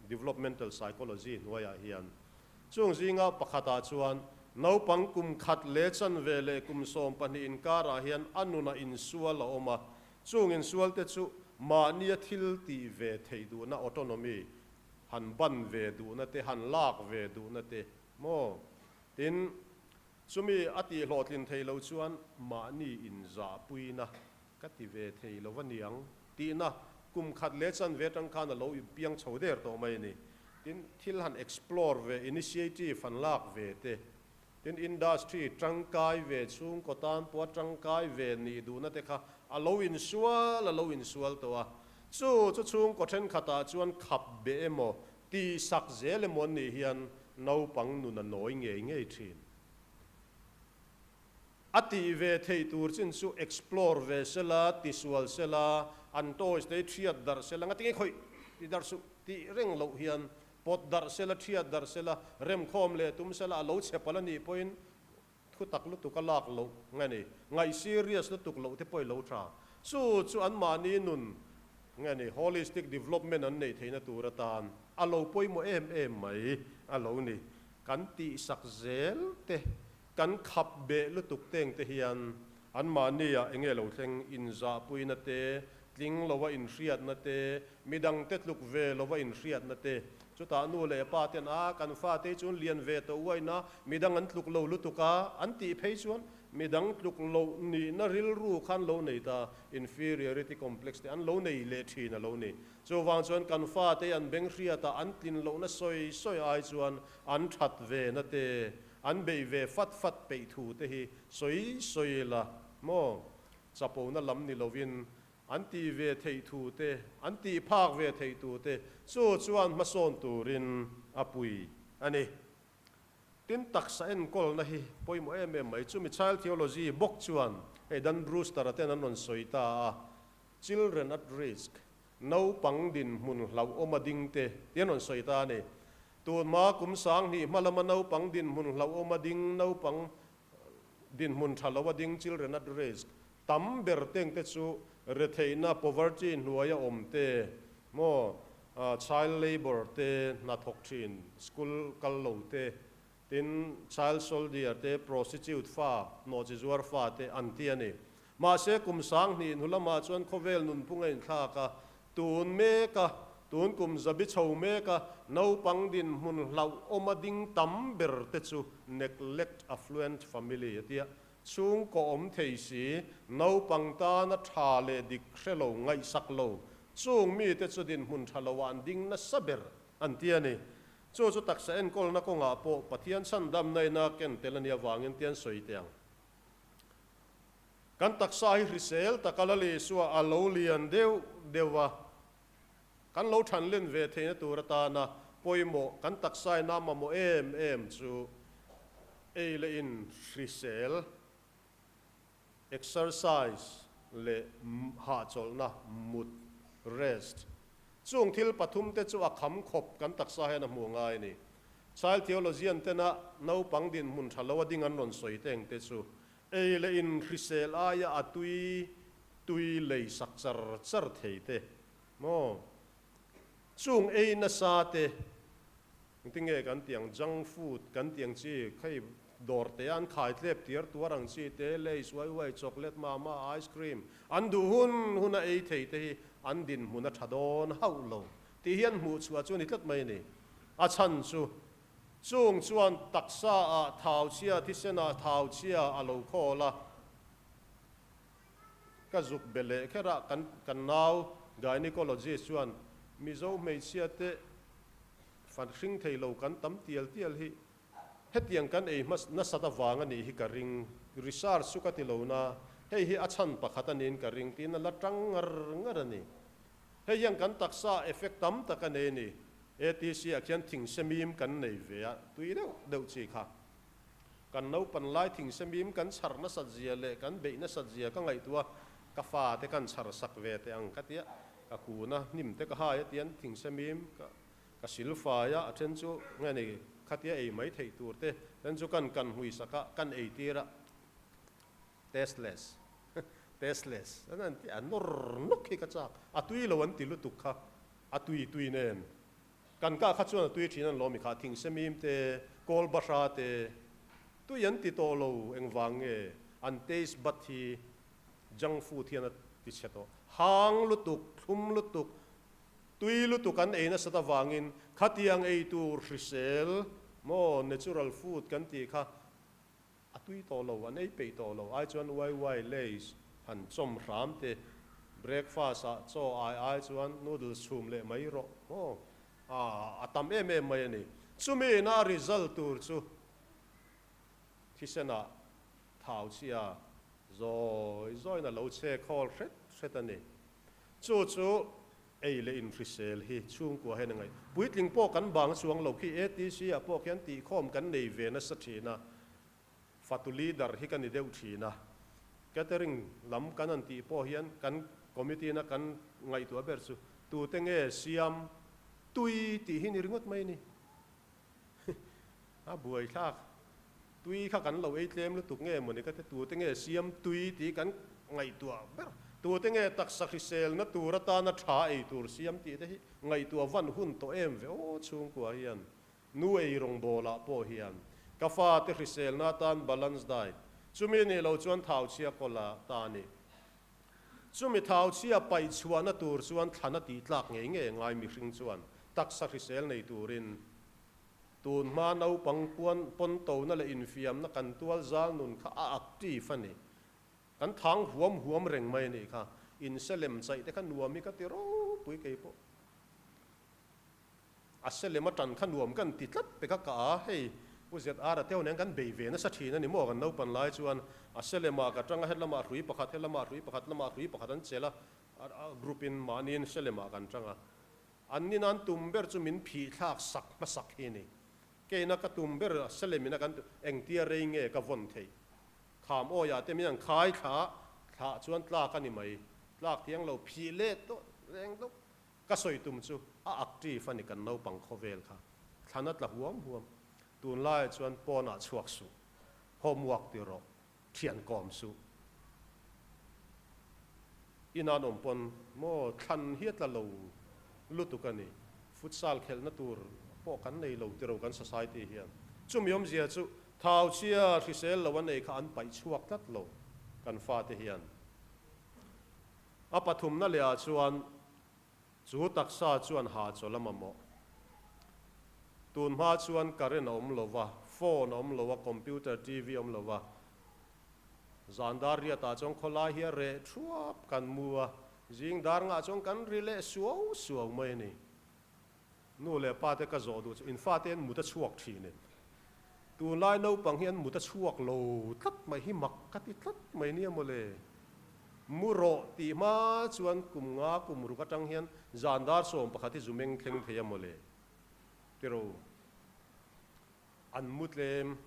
developmental psychology hnuaiah hian. Chung zinga pakhatah chuan naupang kum khat leh chanve leh kum 12 inkarah hian a nunah insual a awm a, chung insual te chu mahnia thil tih ve theih duhna autonomy han ban ve duhna te, han lak ve duhna te maw? Tin, chumi a tih hlawhtlin thei lo chuan mahni inzahpuina ka ti ve thei lo a niang tihna kum khat leh chanve atang khan a lo inpiang chho der tawh mai a ni. Tin, thil han explore ve, initiative han lak ve te. Tin, industry tangkai ve chhungkaw tan pawha tangkai ve nih duhna te kha a lo insual a lo insual tawh a. Chu chu chhungkaw thenkhatah chuan khap beh emaw, tihsak zel emaw an nih hian naupang nun a nawi ngei ngei thin. A tih ve theih tur chin chu explore ve sela, tisual sela, an toys te hi thiat darh sela, ngatinge khawih ti darh suh tih reng loh hian pawt darh sela, thiat darh sela, remkhawm leh tum sela, a lo chhe palh a nih pawhin thu tak lutuk a lak loh nge ni, ngaih serious lutuk loh te pawh i lo tha. Chu chu anmahni nun nge ni, holistic development an neih theihna tur atan a lo pawimawh em em mai a lo ni. Kan tihsak zel te Kan khap beh lutuk teng te hian anmahni ah enge lo thleng inzahpuina te, tling lova inhriatna te, midang te tluk ve lova inhriatna te, chutah nu leh pa ten a kan fate hi chuan lian ve tawh uaina midang an tluk lo lutuk a an tih phei chuan midang tluk loh nihna rilru khan lo nei ta inferiority complex te an lo nei leh thin a lo ni. Chuvang chuan kan fate an beng hriatah an tlin lohna sawi sawi ai chuan an that ve na te An bei ve fat fat peih thu te hi sawi sawi la maw? Chapona lam ni lovin an tih ve theih thu te, an tih phak ve theih tu te chu chuan hmasawn turin a pui a ni. Tin, taksa enkawlna hi pawimawh em em mai. Chumi Child Theology bawk chuan hei Dan Brewster-a ten an rawn sawi ta a, Children at Risk, Naupang dinhmun hlauhawm a ding te tih an rawn sawi ta a ni. Tunhma kum 2000 hma lama naupang dinhmun hlauhawm a ding, naupang dinhmun tha lo a ding, children at risk, tam ber teng te chu retheihna, poverty, hnuaia awm te, maw, child labour te, hnathawk thin, school kal lo te, tin child soldier te, prostitute fa, nawhchi zuar fa te an ti a ni. Mahse kum 2000 hnu lamah chuan khawvel nunphung a inthlak a, Tun meka, tun kum zabi chho meka naupang dinhmun hlauhawm a ding tam ber te chu neglect affluent family a tia. Chhungkaw awm thei si, naupang tana tha leh dik hre lo, ngaihsak lo, chung mite chu dinhmun tha loah an ding nasa ber an ti a ni. Chu chu taksa enkawlna kawngah pawh Pathian chhandamna ina ken tel a nih avangin tian sawi teh ang. Kan taksa hi hrisel taka la Isua a lo lian deuh deuh a, kan lo than len ve theihna tur atana pawimawh kan taksain a mamawh em em chu ei leh in hrisel, exercise, leh hahchawlhna, mut, rest. Chung thil pathumte chu a kham khawp kan taksa hian a hmuh ngai a ni. Child theologian tena naupang dinhmun tha lo a ding an rawn sawi te engte chu Ei leh in hrisel aia a tui tui lei sak char char thei te maw? Chung ei nasa te engtinge kan tih ang junk food kan tih ang chi khei dawr te an khai tlep tiar tuar ang chi te lays uai uai chocolate mama ice cream an duh hun hun a ei thei te hi an dinhmun a tha dawn hauh lo tih hian hmuh chhuah chu a ni tlat mai a ni. A chhan chu Chung chuan taksa ah thau chhia thisen ah thau chhia a lo khawl a, ka zuk be leh kher a, kan kan nau gynecologist chuan Mizo hmeichhia te fan hring thei lo kan tam tial tial hi hetiang kan ei hma nasat avang a nih hi ka ring, research chu ka ti lo na, hei hi a chhan pakhat a niin ka ring tiin a la tang ngar ngar a ni. Hei hian kan taksa effect tam tak a nei a ni. ATC ah khian thingsemim kan nei ve a, tui deuh deuh chi kha. Kan naupan lai thingsemim kan chhar nasat zia leh kan beih nasat zia ka ngaihtuah a, ka fa te kan chhar sak ve teh ang ka tia, ka kun a, hnim te ka hai a tian thingsemim ka ka sil fai a, a then chu nge ni khatia ei mai theih tur te, then chu kan kan hmui sak a, kan ei tir a, tasteless, tasteless an ti a, nawr nawk hi ka chak, a tui lo an ti lutuk kha. A tui tui nen. Kan kah kha chuan a tui thin an lawm i kha thingsemim te, kawl bahra te, tui an ti tawh lo engvang nge an taste bud hi junk food hian a ti chhe tawh. Hang lutuk, thlum lutuk, tui lutuk an ei nasat avangin khatiang ei tur hrisel maw natural food kan tih kha A tui tawh lo, an ei peih tawh lo. Ai chuan uai uai lays han chawm hram te, breakfast ah chaw ai ai chuan noodles chhum leh mai rawh maw? A, a tam em em mai a ni. Chumi ina a result tur chu Thisenah thau chhia zawi zawiin a lo che khawl hret hret a ni. Chu chu ei leh inhrisel hi chhungkua hian a ngaih. Puitling pawh kan bang chuang lo khi ATC ah pawh khian tihkhawm kan nei ve nasa thin a, fatu leader hi ka ni deuh thin a. Catering lam kan han tih pawh hian kan committee na kan ngaihtuah ber chu tute nge siam tui tih hi ni ringawt mai ni. A buaithlak. Tui kha kan lo ei tlem lutuk nge mawni ka ti, tute nge siam tui tih kan ngaihtuah ber, tute nge taksa hriselna tur atana tha ei tur siam tih te hi ngaihtuah van hun tawh em ve aw chhungkua hian nu ei rawngbawlah pawh hian ka fate hriselna atan balance diet chumi nih loh chuan thau chhia kawla ta a ni. Chumi thau chhia paih chhuahna tur chuan thlan a tih tlak ngei ngei ngai mihring chuan taksa hrisel nei turin Tun hma naupang puan pawn tona leh infiamna kan tual zal nun kha a active a ni. Kan thang huam huam reng mai a nih kha. Inse lem chaih te kha nuam hi ka ti ropui kei pawh. A se lem atan kha nuam kan ti tlat pe kha ka a, hei Pu ZR a teuh nen kan bei ve nasa thin a ni maw kan naupan lai chuan a se lemah ka tang a, helamah hrui pakhat, helamah hrui pakhat, lamah hrui pakhat an chelh a, group in mahniin se lemah kan tang a. An nin an tum ber chu min phih thlak sak hmasak hi a ni. Keina ka tum ber a Salem ina kan engtia rei nge ka vawn theih. Kham awiah te min an khai thla thlah chuan tlak a ni mai. Tlak thiang lo phih let tawh reng deuh. Ka sawi tum chu a active a ni kan naupang khawvel kha. Thlan a tla huam huam. Tunlaiah chuan pawnah chhuak suh. Homework ti rawh. Thian kawm suh. Ina an awm pawn maw thlan hi a tla lo lutuk a ni. Futsal khelhna tur pawh kan nei lo tiro kan society hian. Chumi awmzia chu thau chhia hrisel lo an ei kha an paih chhuak tlat lo kan fate hian. A pathumna leh ah chuan chu taksa chuan hahchawl a mamawh. Tun hma chuan current a awm lo va, phone a awm lo a, computer, TV a awm lo va. Zan dar riatah chuan khawlai hi a reh thuap kan mu a, zing dar ngah chuan kan ri leh suau suau mai a ni. Nu leh pa te ka zawh duh chu in fate an mut a chhuak thin em? Tunlai naupang hi an mut a chhuak lo tlat mai hi mak ka ti tlat mai nia mawle. Mu rawh tih hma chuan kum nga kum ruk atang hian zan dar 11 hi zu meng thleng thei a mawle. Tiro. An mu tlem.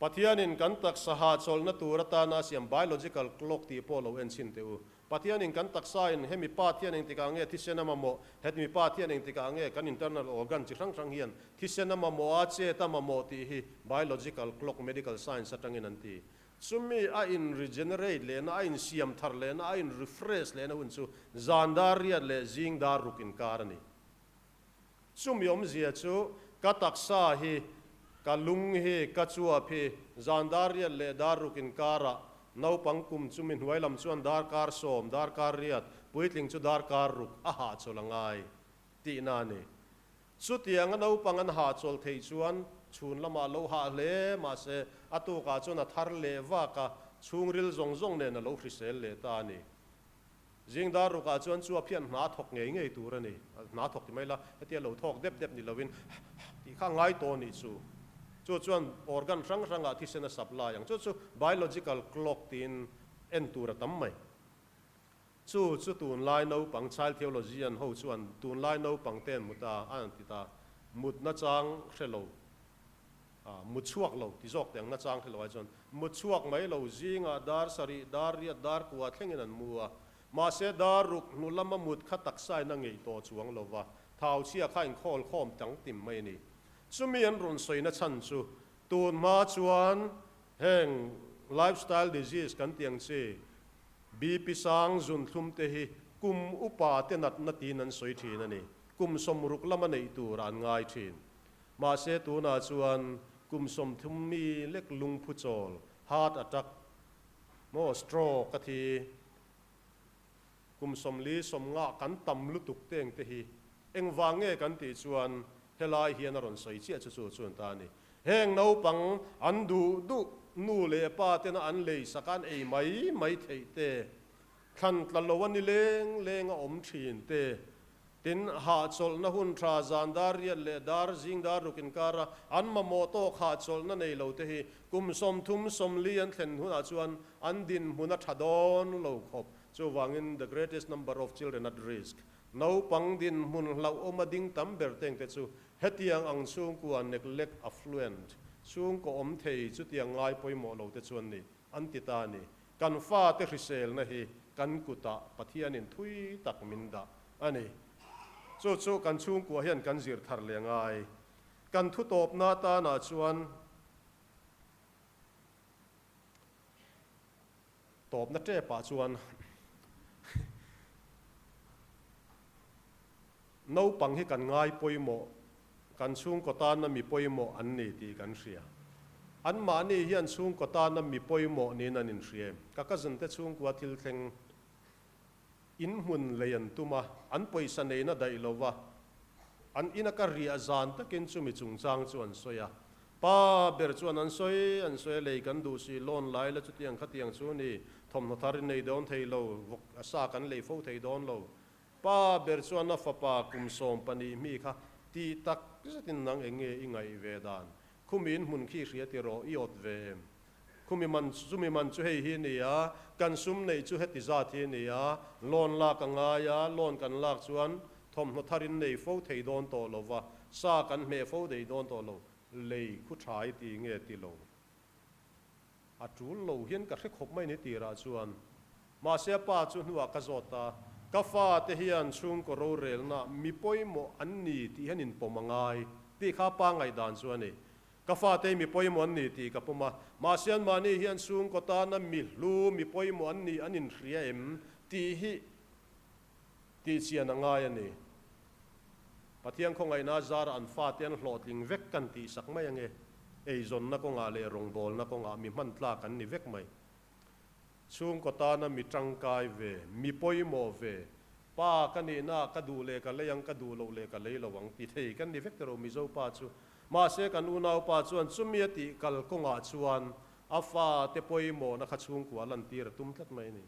Pathianin kan taksa hahchawlhna tur atana a siam biological clock tih pawh lo en chhin teh u. Pathianin kan taksain hemi part hian engtikah nge thisen a mamawh, hetmi part hian engtikah nge kan internal organ chi hrang hrang hian thisen a mamawh a, chet a mamawh tih hi biological clock medical science atangin an ti. Chumi a in regenerate lehna, a in siam thar lehna, a in refresh lehna hun chu zan dar riat leh zing dar ruk inkar a ni. Chumi awmzia chu ka taksa hi, ka lung hi, ka chuap hi zan dar riat leh dar ruk inkarah naupang kum chumi hnuai lam chuan darkar sawm, darkar riat, puitling chu darkar ruk a hahchawl a ngai tihna a ni. Chutianga naupang an hahchawl theih chuan chhun lamah lo hah hle mahse a tukah chuan a thar leh vak a, chhungril zawng zawng nen a lo hrisel leh ta a ni. Zing dar rukah chuan chu a phian hna thawk ngei ngei tur a ni. Hna thawk ti mai la, hetia lo thawk dep dep ni lovin tih kha ngai tawh a nih chu. Chu chuan organ hrang hrangah thisen a supply ang. Chu chu biological clock tiin en tur a tam mai. Chu chu tunlai naupang child theologian ho chuan tunlai naupang ten mut a an ti ta. Mut nachang hre lo. Mut chhuak lo ti zawk teh ang nachang hre lo ai chuan mut chhuak mai lo zingah dar sarih, dar riat, dar kua thlengin an mu a. Mahse dar ruk hnu lama mut kha taksain a ngeih tawh chuang lo va, thau chhia kha inkhawl khawm tang tim mai a ni. Chumi an rawn sawi nachhan chu tun hma chuan heng lifestyle disease kan tih ang chi BP sang zunthlum te hi kum upa te natna tiin an sawi thin a ni. Kum 60 lama neih tur an ngai thin. Mahse tunah chuan kum 30 mi lek lungphu chawl, heart attack, maw stroke a thi, kum 40 sawmngah kan tam lutuk te engte hi engvang nge kan tih chuan helai hian a rawn sawi chiah chu chu chuan ta a ni. Heng naupang an duh duh nu leh pa tena an lei sak a an ei mai mai theih te, thlan tla lo a ni leng leng a awm thin te. Tin, hahchawlhna hun tha zan dar riat leh dar zing dar ruk inkara an mamawh tawk hahchawlhna nei lo te hi kum 30, 40 an thlen hunah chuan an dinhmun a tha dawn lo khawp. Chuvangin the greatest number of children at risk, naupang dinhmun hlauhawma ding tam ber teng te chu hetiang ang chhungkua neglect affluent, chhungkaw awm thei chutiang ngai pawimawh lo te chuan ni an ti ta a ni. Kan fate hriselna hi kan kutah Pathianin thui tak min dah a ni. Chu chu kan chhungkua hian kan zir thar leh ngai. Kan thutawpna atanah chuan tawpna tepah chuan naupang hi kan ngai pawimawh, kan chhungkaw tana mi pawimawh an ni tih kan hria. Anmahni hian chhungkaw tana mi pawimawh niin an inhria em? Ka cousin te chhungkua thil thleng in hmun lei an tum a, an pawisa neina daih lo va, an ina ka riah zan takin chumi chungchang chu an sawi a. Pa ber chuan an sawi an sawi a, lei kan duh si, loan lai la chutiang khatiang chu ni, thawmhnaw thar in nei dawn thei lo, vawk a sa kan lei fo thei dawn lo. Pa ber chuan a fapa kum 12 mi kha tih tak zetin nang eng nge i ngaih ve dan? Khumi in hmun khi hria ti rawh, i awt ve em? Khumi man chumi man chu hei hi a ni a, kan sum neih chu heti zat hi a ni a, loan lak a ngai a, loan kan lak chuan thawmhnaw thar in nei fo thei dawn tawh lo va, sa kan hmeh fo thei dawn tawh lo, lei khu tha i ti nge ti lo. A tul lo hian ka hre khawp mai ni tirah chuan. Mahse a pa chu hnuah ka zawt a, ka fate hian chhungkaw rorelna mi pawimawh an ni tih hian inpawm a ngai tih kha pa ngaihdan chu a ni. Ka fate mi pawimawh an ni tih ka pawm a, mahse anmahni hian chhungkaw tana mi hlu, mi pawimawh an nih an inhria em tih hi tihchian a ngai a ni. Pathian khawngaihna zara an fate an hlawhtling vek kan tihsak mai ange, eizawnna kawngah leh rawngbawlna kawngah mi hman tlak an ni vek mai. Chhungkaw tana mi tangkai ve, mi pawimawh ve, pa ka nihna ka duh leh ka lei ang, ka duh loh leh ka lei lo ang ti thei kan ni vek tiro Mizo pa chu. Mahse kan unau pa chuan chumi a tih kal kawngah chuan a fa te pawimawhna kha chhungkua lantir a tum tlat mai a ni.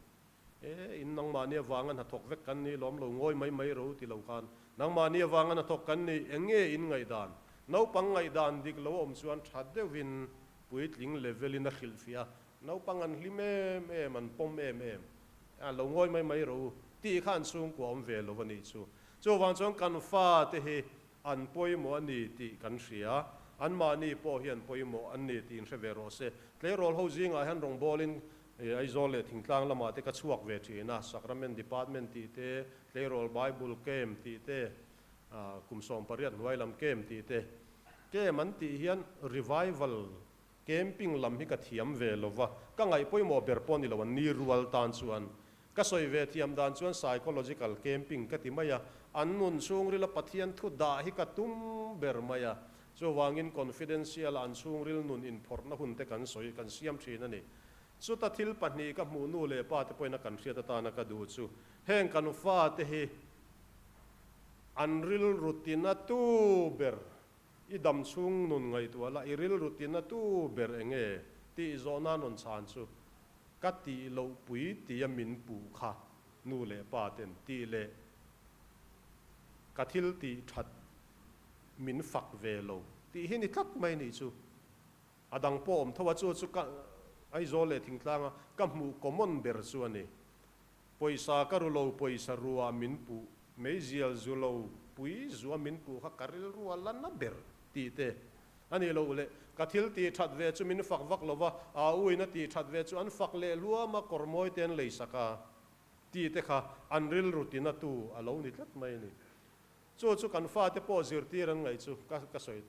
E, in nangmahni avanga hnathawk vek kan ni lawm lo ngawi mai mai ro ti lo khan nangmahni avanga hnathawk kan ni eng nge in ngaihdan? Naupang ngaihdan dik lo awm chuan tha deuhin puitling level in a hrilhfiah a, Naupang an hlim em em, an pawm em em. A lo ngawi mai mai ro tih kha an chhungkua awm ve lo a nih chu. Chuvang chuan kan fate hi an pawimawh a ni tih kan hria. Anmahni pawh hi an pawimawh an ni tih inhre ve rawh se. Tleirawl ho zingah hian rawngbawlin Aizawl leh Thingtlang lamah te ka chhuak ve thin a, Sacrament Department tih te, Tleirawl Bible Camp tih te, kum 18 hnuai lam camp tih te. Camp an tih hian revival Camping lam hi ka thiam ve lo va, ka ngaih pawimawh ber pawh ni lo an ni rual tan chuan. Ka sawi ve thiam dan chuan psychological camping ka ti mai a, an nun chhungrila Pathian thu dah hi ka tum ber mai a. Chuvangin confidential a an chhungril nun inphawrhna hun te kan sawi kan siam thin a ni. Chuta thil pahnih ka hmuh nu leh pa te pawhin a kan hriat atana ka duh chu heng kan fate hi an rilru tina tu ber I dam chhung nun ngaihtuah la, i rilru tina tu ber eng nge tih zawhna rawn chhan chu ka tih loh pui tia min puh kha nu leh pa ten tih leh ka thil tih that min fak ve lo tih hi ni tlat mai nih chu. A dang pawh awm tho a, chu chu ka Aizawl leh Thingtlanga ka hmuh common ber chu a ni. Pawisa ka ru lo, pawisa ruah min puh, meizial zu lo, pui zua min puh kha ka rilru a la na ber tih te a ni lo le. Ka thil tih that ve chu min fak vak lo va, a u in a tih that ve chu an fak leh hluam a, kawr mawi te an lei sak a tih te kha an rilru tina tu a lo ni tlat mai a ni. Chu chu kan fate pawh zirtir an ngaih chu ka ka sawi.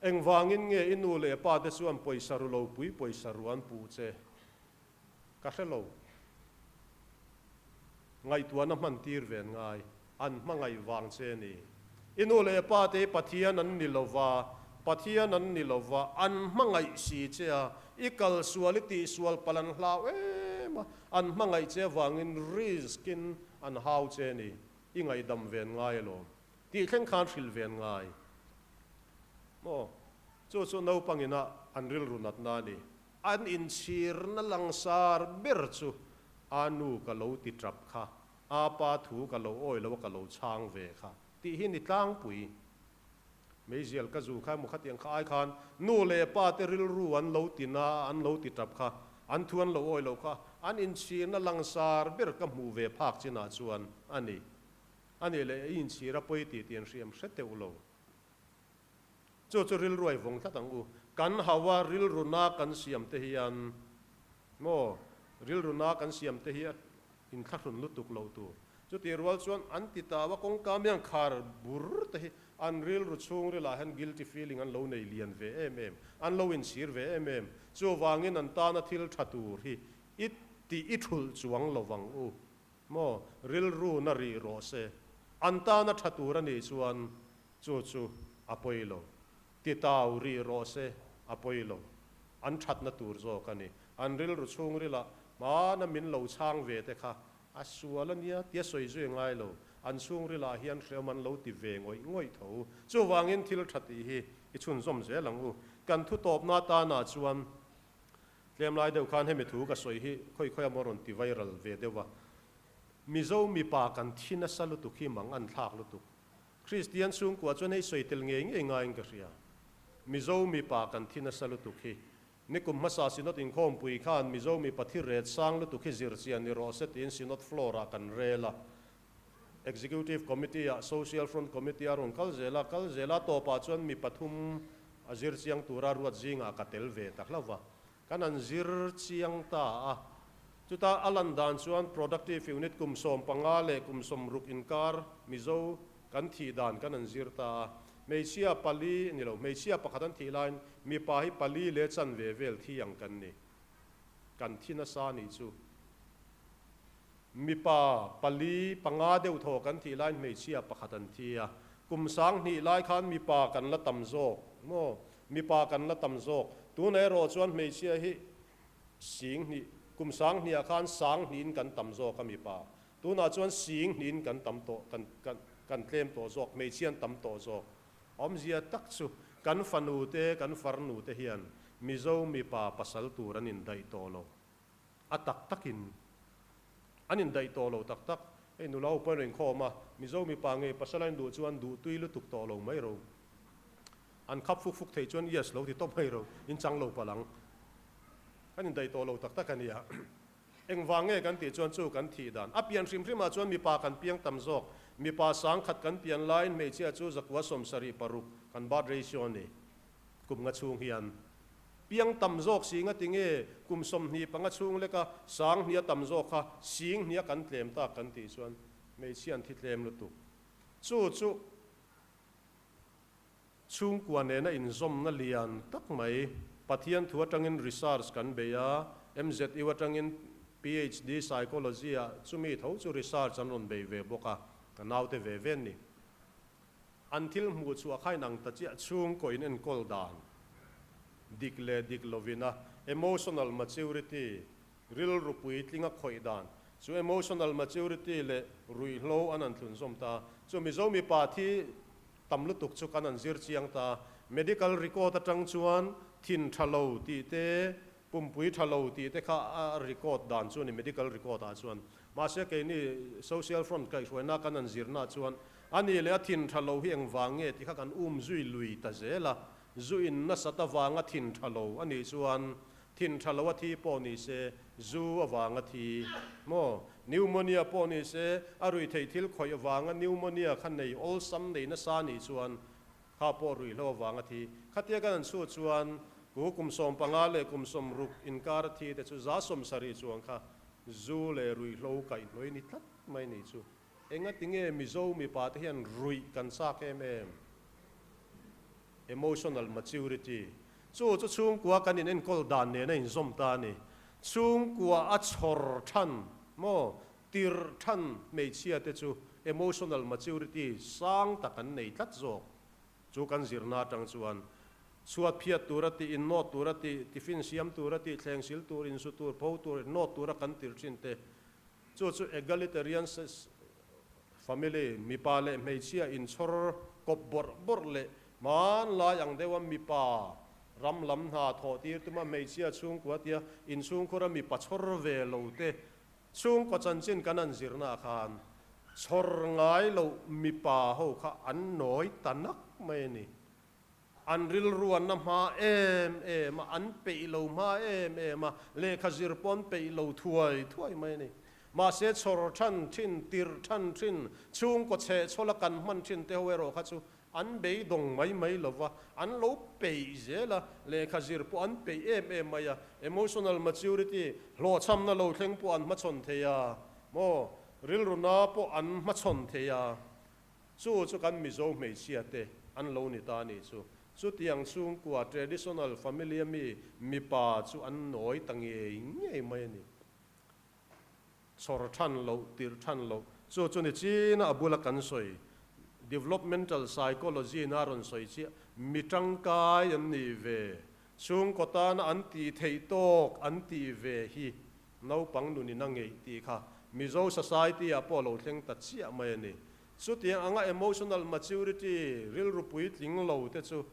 Engvangin nge i nu leh pa te chuan pawisa ru lo pui pawisa ru an puh che? Ka hre lo. Ngaihtuahna hman tir ve an ngai. An hmangaih vang che a ni. I nu leh pa te hi Pathian an ni lo va, Pathian an ni lo va, an hmangaih si che a, i kal sual i tihsual palh an hlau em a, an hmangaih che avangin risk in an hau che a ni. I ngaihdam ve an ngai alawm. Tih thleng khan hrilh ve an ngai. Maw? Chu chu naupangina an rilru natna a ni. An inchhirna langsar ber chu a nu ka lo ti tap kha. Apa thu ka lo awi lo a ka lo chhang ve kha tih hi ni tlangpui. Meizial ka zu kha emaw khatiang kha ai khan nu leh pa te rilru an lo ti na an lo ti tap kha, an thu an lo awi lo kha an inchhirna langsar ber ka hmuh ve phak chinah chuan a ni. A nih leh i inchhir a pawi tih tih an hriam hre teuh lo. Chu chu rilru a i vawng tlat ang u. Kan hau a rilru na kan siam te hian maw rilru na kan siam te hi a inthlahrun lutuk loh tur. Chutih rual chuan an ti tau a kawngka miang khar bur te hi an rilru chhungrilah hian guilty feeling an lo nei lian ve em em, an lo inchhir ve em em. Chuvangin an tana thil tha tur hi i tih i thulh chuang lo vang u. Maw rilru na rih rawh se. An tana tha tur a nih chuan chu chu a pawi lo. Ti tau rih rawh se a pawi lo. An thatna tur zawk a ni. An rilru chhungrilah hmana min lo chhang ve te kha a sual a nia tia sawi zui a ngai lo. An chhungrilah hian hreawm an lo ti ve ngawih ngawih tho. Chuvangin thil tha tih hi i chhunzawm zel ang u. Kan thu tawpna tanah chuan tlem lai deuh khan hemi thu ka sawi hi khawi khawi emaw rawn ti viral ve deuh a. Mizo mipa kan thi nasa lutuk hi mang an thlak lutuk. Kristian chhungkua chuan hei sawi tel ngei ngei ngaiin ka hria. Mizo mipa kan thi nasa lutuk hi. Nikum hmasa Synod inkhawmpui khan Mizo mipa thi ret sang lutuk hi zir chian ni rawh se tiin Synod floor ah kan rel a. Executive Committee ah Social Front Committee a rawn kal zel a, kal zel a tawpah chuan mi pathum a zir chiang tura ruat zingah ka tel ve ta hlauh va. Kan an zir chiang ta a. Chuta a lan dan chuan Productive Unit kum 15 leh kum 60 inkar Mizo kan thih dan kan an zir ta a. Hmeichhia pali ni lo, hmeichhia pakhat an thih laiin mipa hi pali leh chanve vel thi ang kan ni. Kan thi nasa nih chu. Mipa pali, panga deuh thaw kan thih laiin hmeichhia pakhat an thi a. Kum 2000 lai khan mipa kan la tam zawk maw? Mipa kan la tam zawk. Tunah erawh chuan hmeichhia hi 2000, kum 2000 ah khan sang hnihin kan tam zawk a mipa. Tunah chuan sing hnihin kan tam tawh, kan, kan, kan tlem tawh zawk, hmeichhia an tam tawh zawk. Awmzia tak chu kan fanu te, kan farnu te hian Mizo mipa pasal tur an indaih tawh lo. A tak takin an indaih tawh lo tak tak. Hei nula upa in inkhawm a, Mizo mipa ngei pasal a induh chuan duh tui lutuk tawh lo mai ro. An khap fuk fuk thei chuan yes lo ti tawp mai ro, in chang lo palh ang. Kan indaih tawh lo tak tak a nia. Engvang nge kan tih chuan chu kan thih dan. A pian hrim hrimah chuan mipa kan piang tam zawk. Mipa 1000 kan pian laiin hmeichhia chu 976 kan birth ratio a ni. Kum nga chhung hian Piang tam zawk si nga tinge kum 25 chhung leka 2000 a tam zawk kha 20 a kan tlem tak kan tih chuan hmeichhia an thi tlem lutuk. Chu chu chhungkua nena inzawmna lian tak mai. Pathian thu atangin research kan bei a, MZU atangin PhD Psychology ah chumi tho chu research an rawn bei ve bawk a, ka naute ve ve an ni. An thil hmuh chhuah kha inang ta chiah chhungkaw in enkawl dan dik leh dik lovin a emotional maturity, rilru puitling a khawih dan chu emotional maturity leh ruihhlo an an thlunzawm ta. Chu Mizo mipa thi tam lutuk chu kan an zir chiang ta. Medical record atang chuan thin tha lo tih te, pumpui tha lo tih te kha a record dan chu a ni medical record ah chuan. Mahse keini social front kaihhruaina kan an zirna chuan A nih leh a thin tha lo hi engvang nge ti kha kan um zui lui ta zel a, zu in nasat avanga thin tha lo a nih chuan thin tha lo a thi pawh ni se zu avanga thi maw? Pneumonia pawh ni se a rui theih thil khawih avanga pneumonia kha nei awlsam nei nasa nih chuan kha pawh ruihhlo avanga thi. Khatia kan an chhuah chuan ku kum 15 leh kum 60 inkar a thi te chu 70% chuang kha zu leh ruihhlo kaihhnawih ni tlat mai nih chu. Engati nge Mizo mipa te hian ruih kan chak em em? Emotional maturity. Chu chu chhungkua kan in enkawl dan nen a inzawm ta a ni. Chhungkua a chhawr than maw, tirh than hmeichhia te chu emotional maturity sang tak an nei tlat zawk. Chu kan zirna atang chuan chhuat phiat tura tih, innawt tura tih, tiffin siam tura tih, thleng sil tur, insu tur, pho tur, innawt tura kan tirh thin te Chu chu egalitarian family, mipa leh hmeichhia inchhawr kawp bawrh bawrh leh hmanlai ang deuha mipa ram lam hna thawh tir tuma hmeichhia chhungkua tia inchhungkhura mipa chhawr ve lo te Chhungkaw chanchin kan han zirnaah khan chhawr ngai loh mipa ho kha an nawi ta nak mai a ni. An rilruanna hma em em a, an peih lo hma em em a, lehkha zir pawh an peih lo thuai thuai mai a ni. Mahse chhawr than thin, tirh than thin, chhungkaw chhehchhawla kan hman thin te ho erawh kha chu an beidawng mai mai lo va, an lo peih zel a, lehkha zir pawh an peih em em mai a, emotional maturity, hlawhchhamna lo thleng pawh an hmachhawn thei a, maw, rilruna pawh an hmachhawn thei a. Chu chu kan Mizo hmeichhia te an lo ni ta a nih chu. Chutiang chhungkua traditional family a mi mipa chu an nawi ta ngei ngei mai a ni. Chhawr than loh, tirh than loh, chu chu ni china a bula kan sawi developmental psychology na rawn sawi chiah mi tangkai an nih ve, chhungkaw tana an tih theih tawk an tih ve hi Naupang nunin a ngeih tih kha Mizo society ah pawh a lo thleng ta chiah mai a ni. Chutiang anga emotional maturity, rilru puitling lo te chu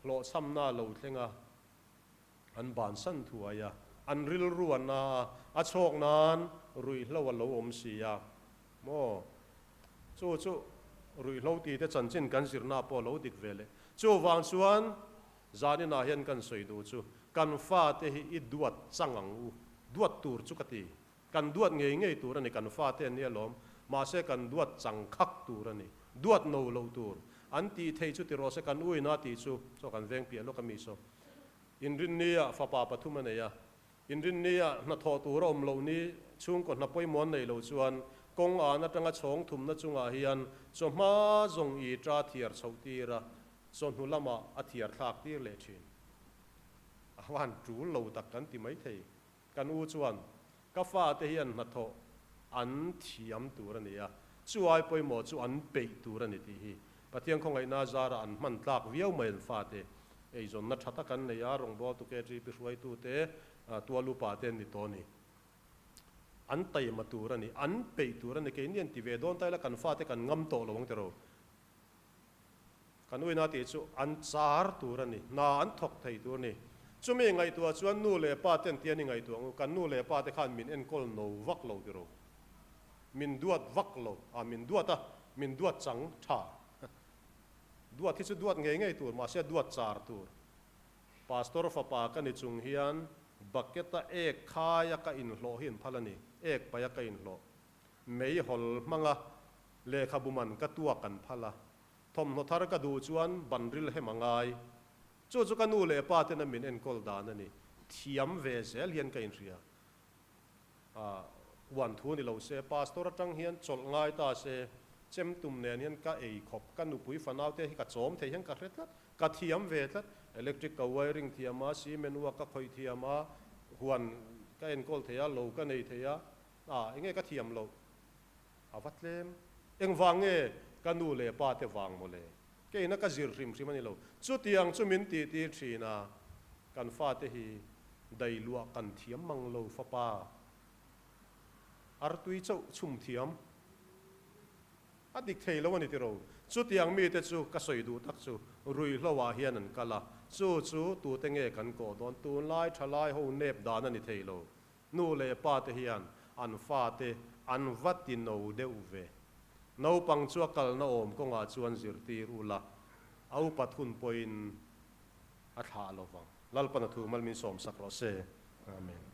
hlawhchhamna a lo thleng a, an bansan thuai a, an rilru a na a, a chhawk nan ruihhlo a lo awm si a maw? Chu chu ruihhlo ti te chanchin kan zirna pawh a lo dik ve leh. Chuvang chuan Zaninah hian kan sawi duh chu kan fate hi i duat chang ang u, duat tur chu ka ti. Kan duat ngei ngei tur a ni, kan fate an nia lawm, mahse kan duat chang khak tur a ni, duat no loh tur. An tih theih chu ti rawh se, kan uina tih chu, chaw kan veng piah lawk a mi saw. Inrinnia fapa pathum a nei a, Inrinnia hnathawh tur a awm loh ni chhungkaw hna pawimawh an neih loh chuan kawng an atanga chhawng thumna chungah hian chawhma zawng i ta thiar chhoh tir a, chawhnu lamah a thiar thlak tir leh thin. A van tul lo tak kan ti maithei. Kan u chuan, Ka fate hian hnathawh an thiam tur a ni a, chu ai pawimawh chu an peih tur a ni tih hi Pathian khawngaihna zarah an hman tlak viau mai an fate eizawnna tha tak an nei a, rawngbawltu KGP hruaitute tual upa te an ni tawh a ni. An taima tur a ni, an peih tur a ni. Keini an ti ve dawn ta ila kan fate kan ngam tawh lo ang tiraw. Kan uina tih chu an char tur a ni, hna an thawk thei tur a ni. Chumi ngaihtuah chuan nu leh pa ten tian i ngaihtuah ang u, kan nu leh pa te khan min enkawl no vak lo tiraw. Min duat vak lo, a min duat a, min duat chang tha. Duat hi chu duat ngei ngei tur, mahse duat char tur. Pastor fapa ka ni chung hian bucket a ek khai a ka inhlawh hi an phal a ni, ek paih a ka inhlawh. Meihawl hmanga lehkhabu man ka tuak an phal a, thawmhnaw thar ka duh chuan ban ril hem a ngai. Chu chu ka nu leh pa tena min enkawl dan a ni. Thiam ve zel hian ka inhria. A uan thu ni lo se, Pastor atang hian chawlh ngai ta se, chem tum nen hian ka ei khawp, ka nupui fanau te hi ka chawm thei hian ka hre tlat, ka thiam ve tlat, electric ka wiring thiam a, cement work ka khawih thiam a, huan ka enkawl thei a, lo ka nei thei a, a enge ka thiam loh a va tlem, engvang nge ka nu leh pa te vang mawle, keina ka zir hrim hrim a ni lo, chutiang chu min tih tir thin a. Kan fate hi dailuah kan thiam mang lo fapa artui chauh chhum thiam a dik thei lo a ni tiro. Chutiang mite chu ka sawi duh tak chu ruihhlo ah hian an kal a, chu chu tute nge kan kawh dawn? Tunlai thalai ho nep dan a ni thei lo. Nu leh pa te hian an fate an va ti no deuh ve. Naupang chu a kalna awm kawngah chuan zirtir ula, a upat hun pawhin A thlah lo vang. Lalpan a thu mal min sawmsak rawh se. Amen.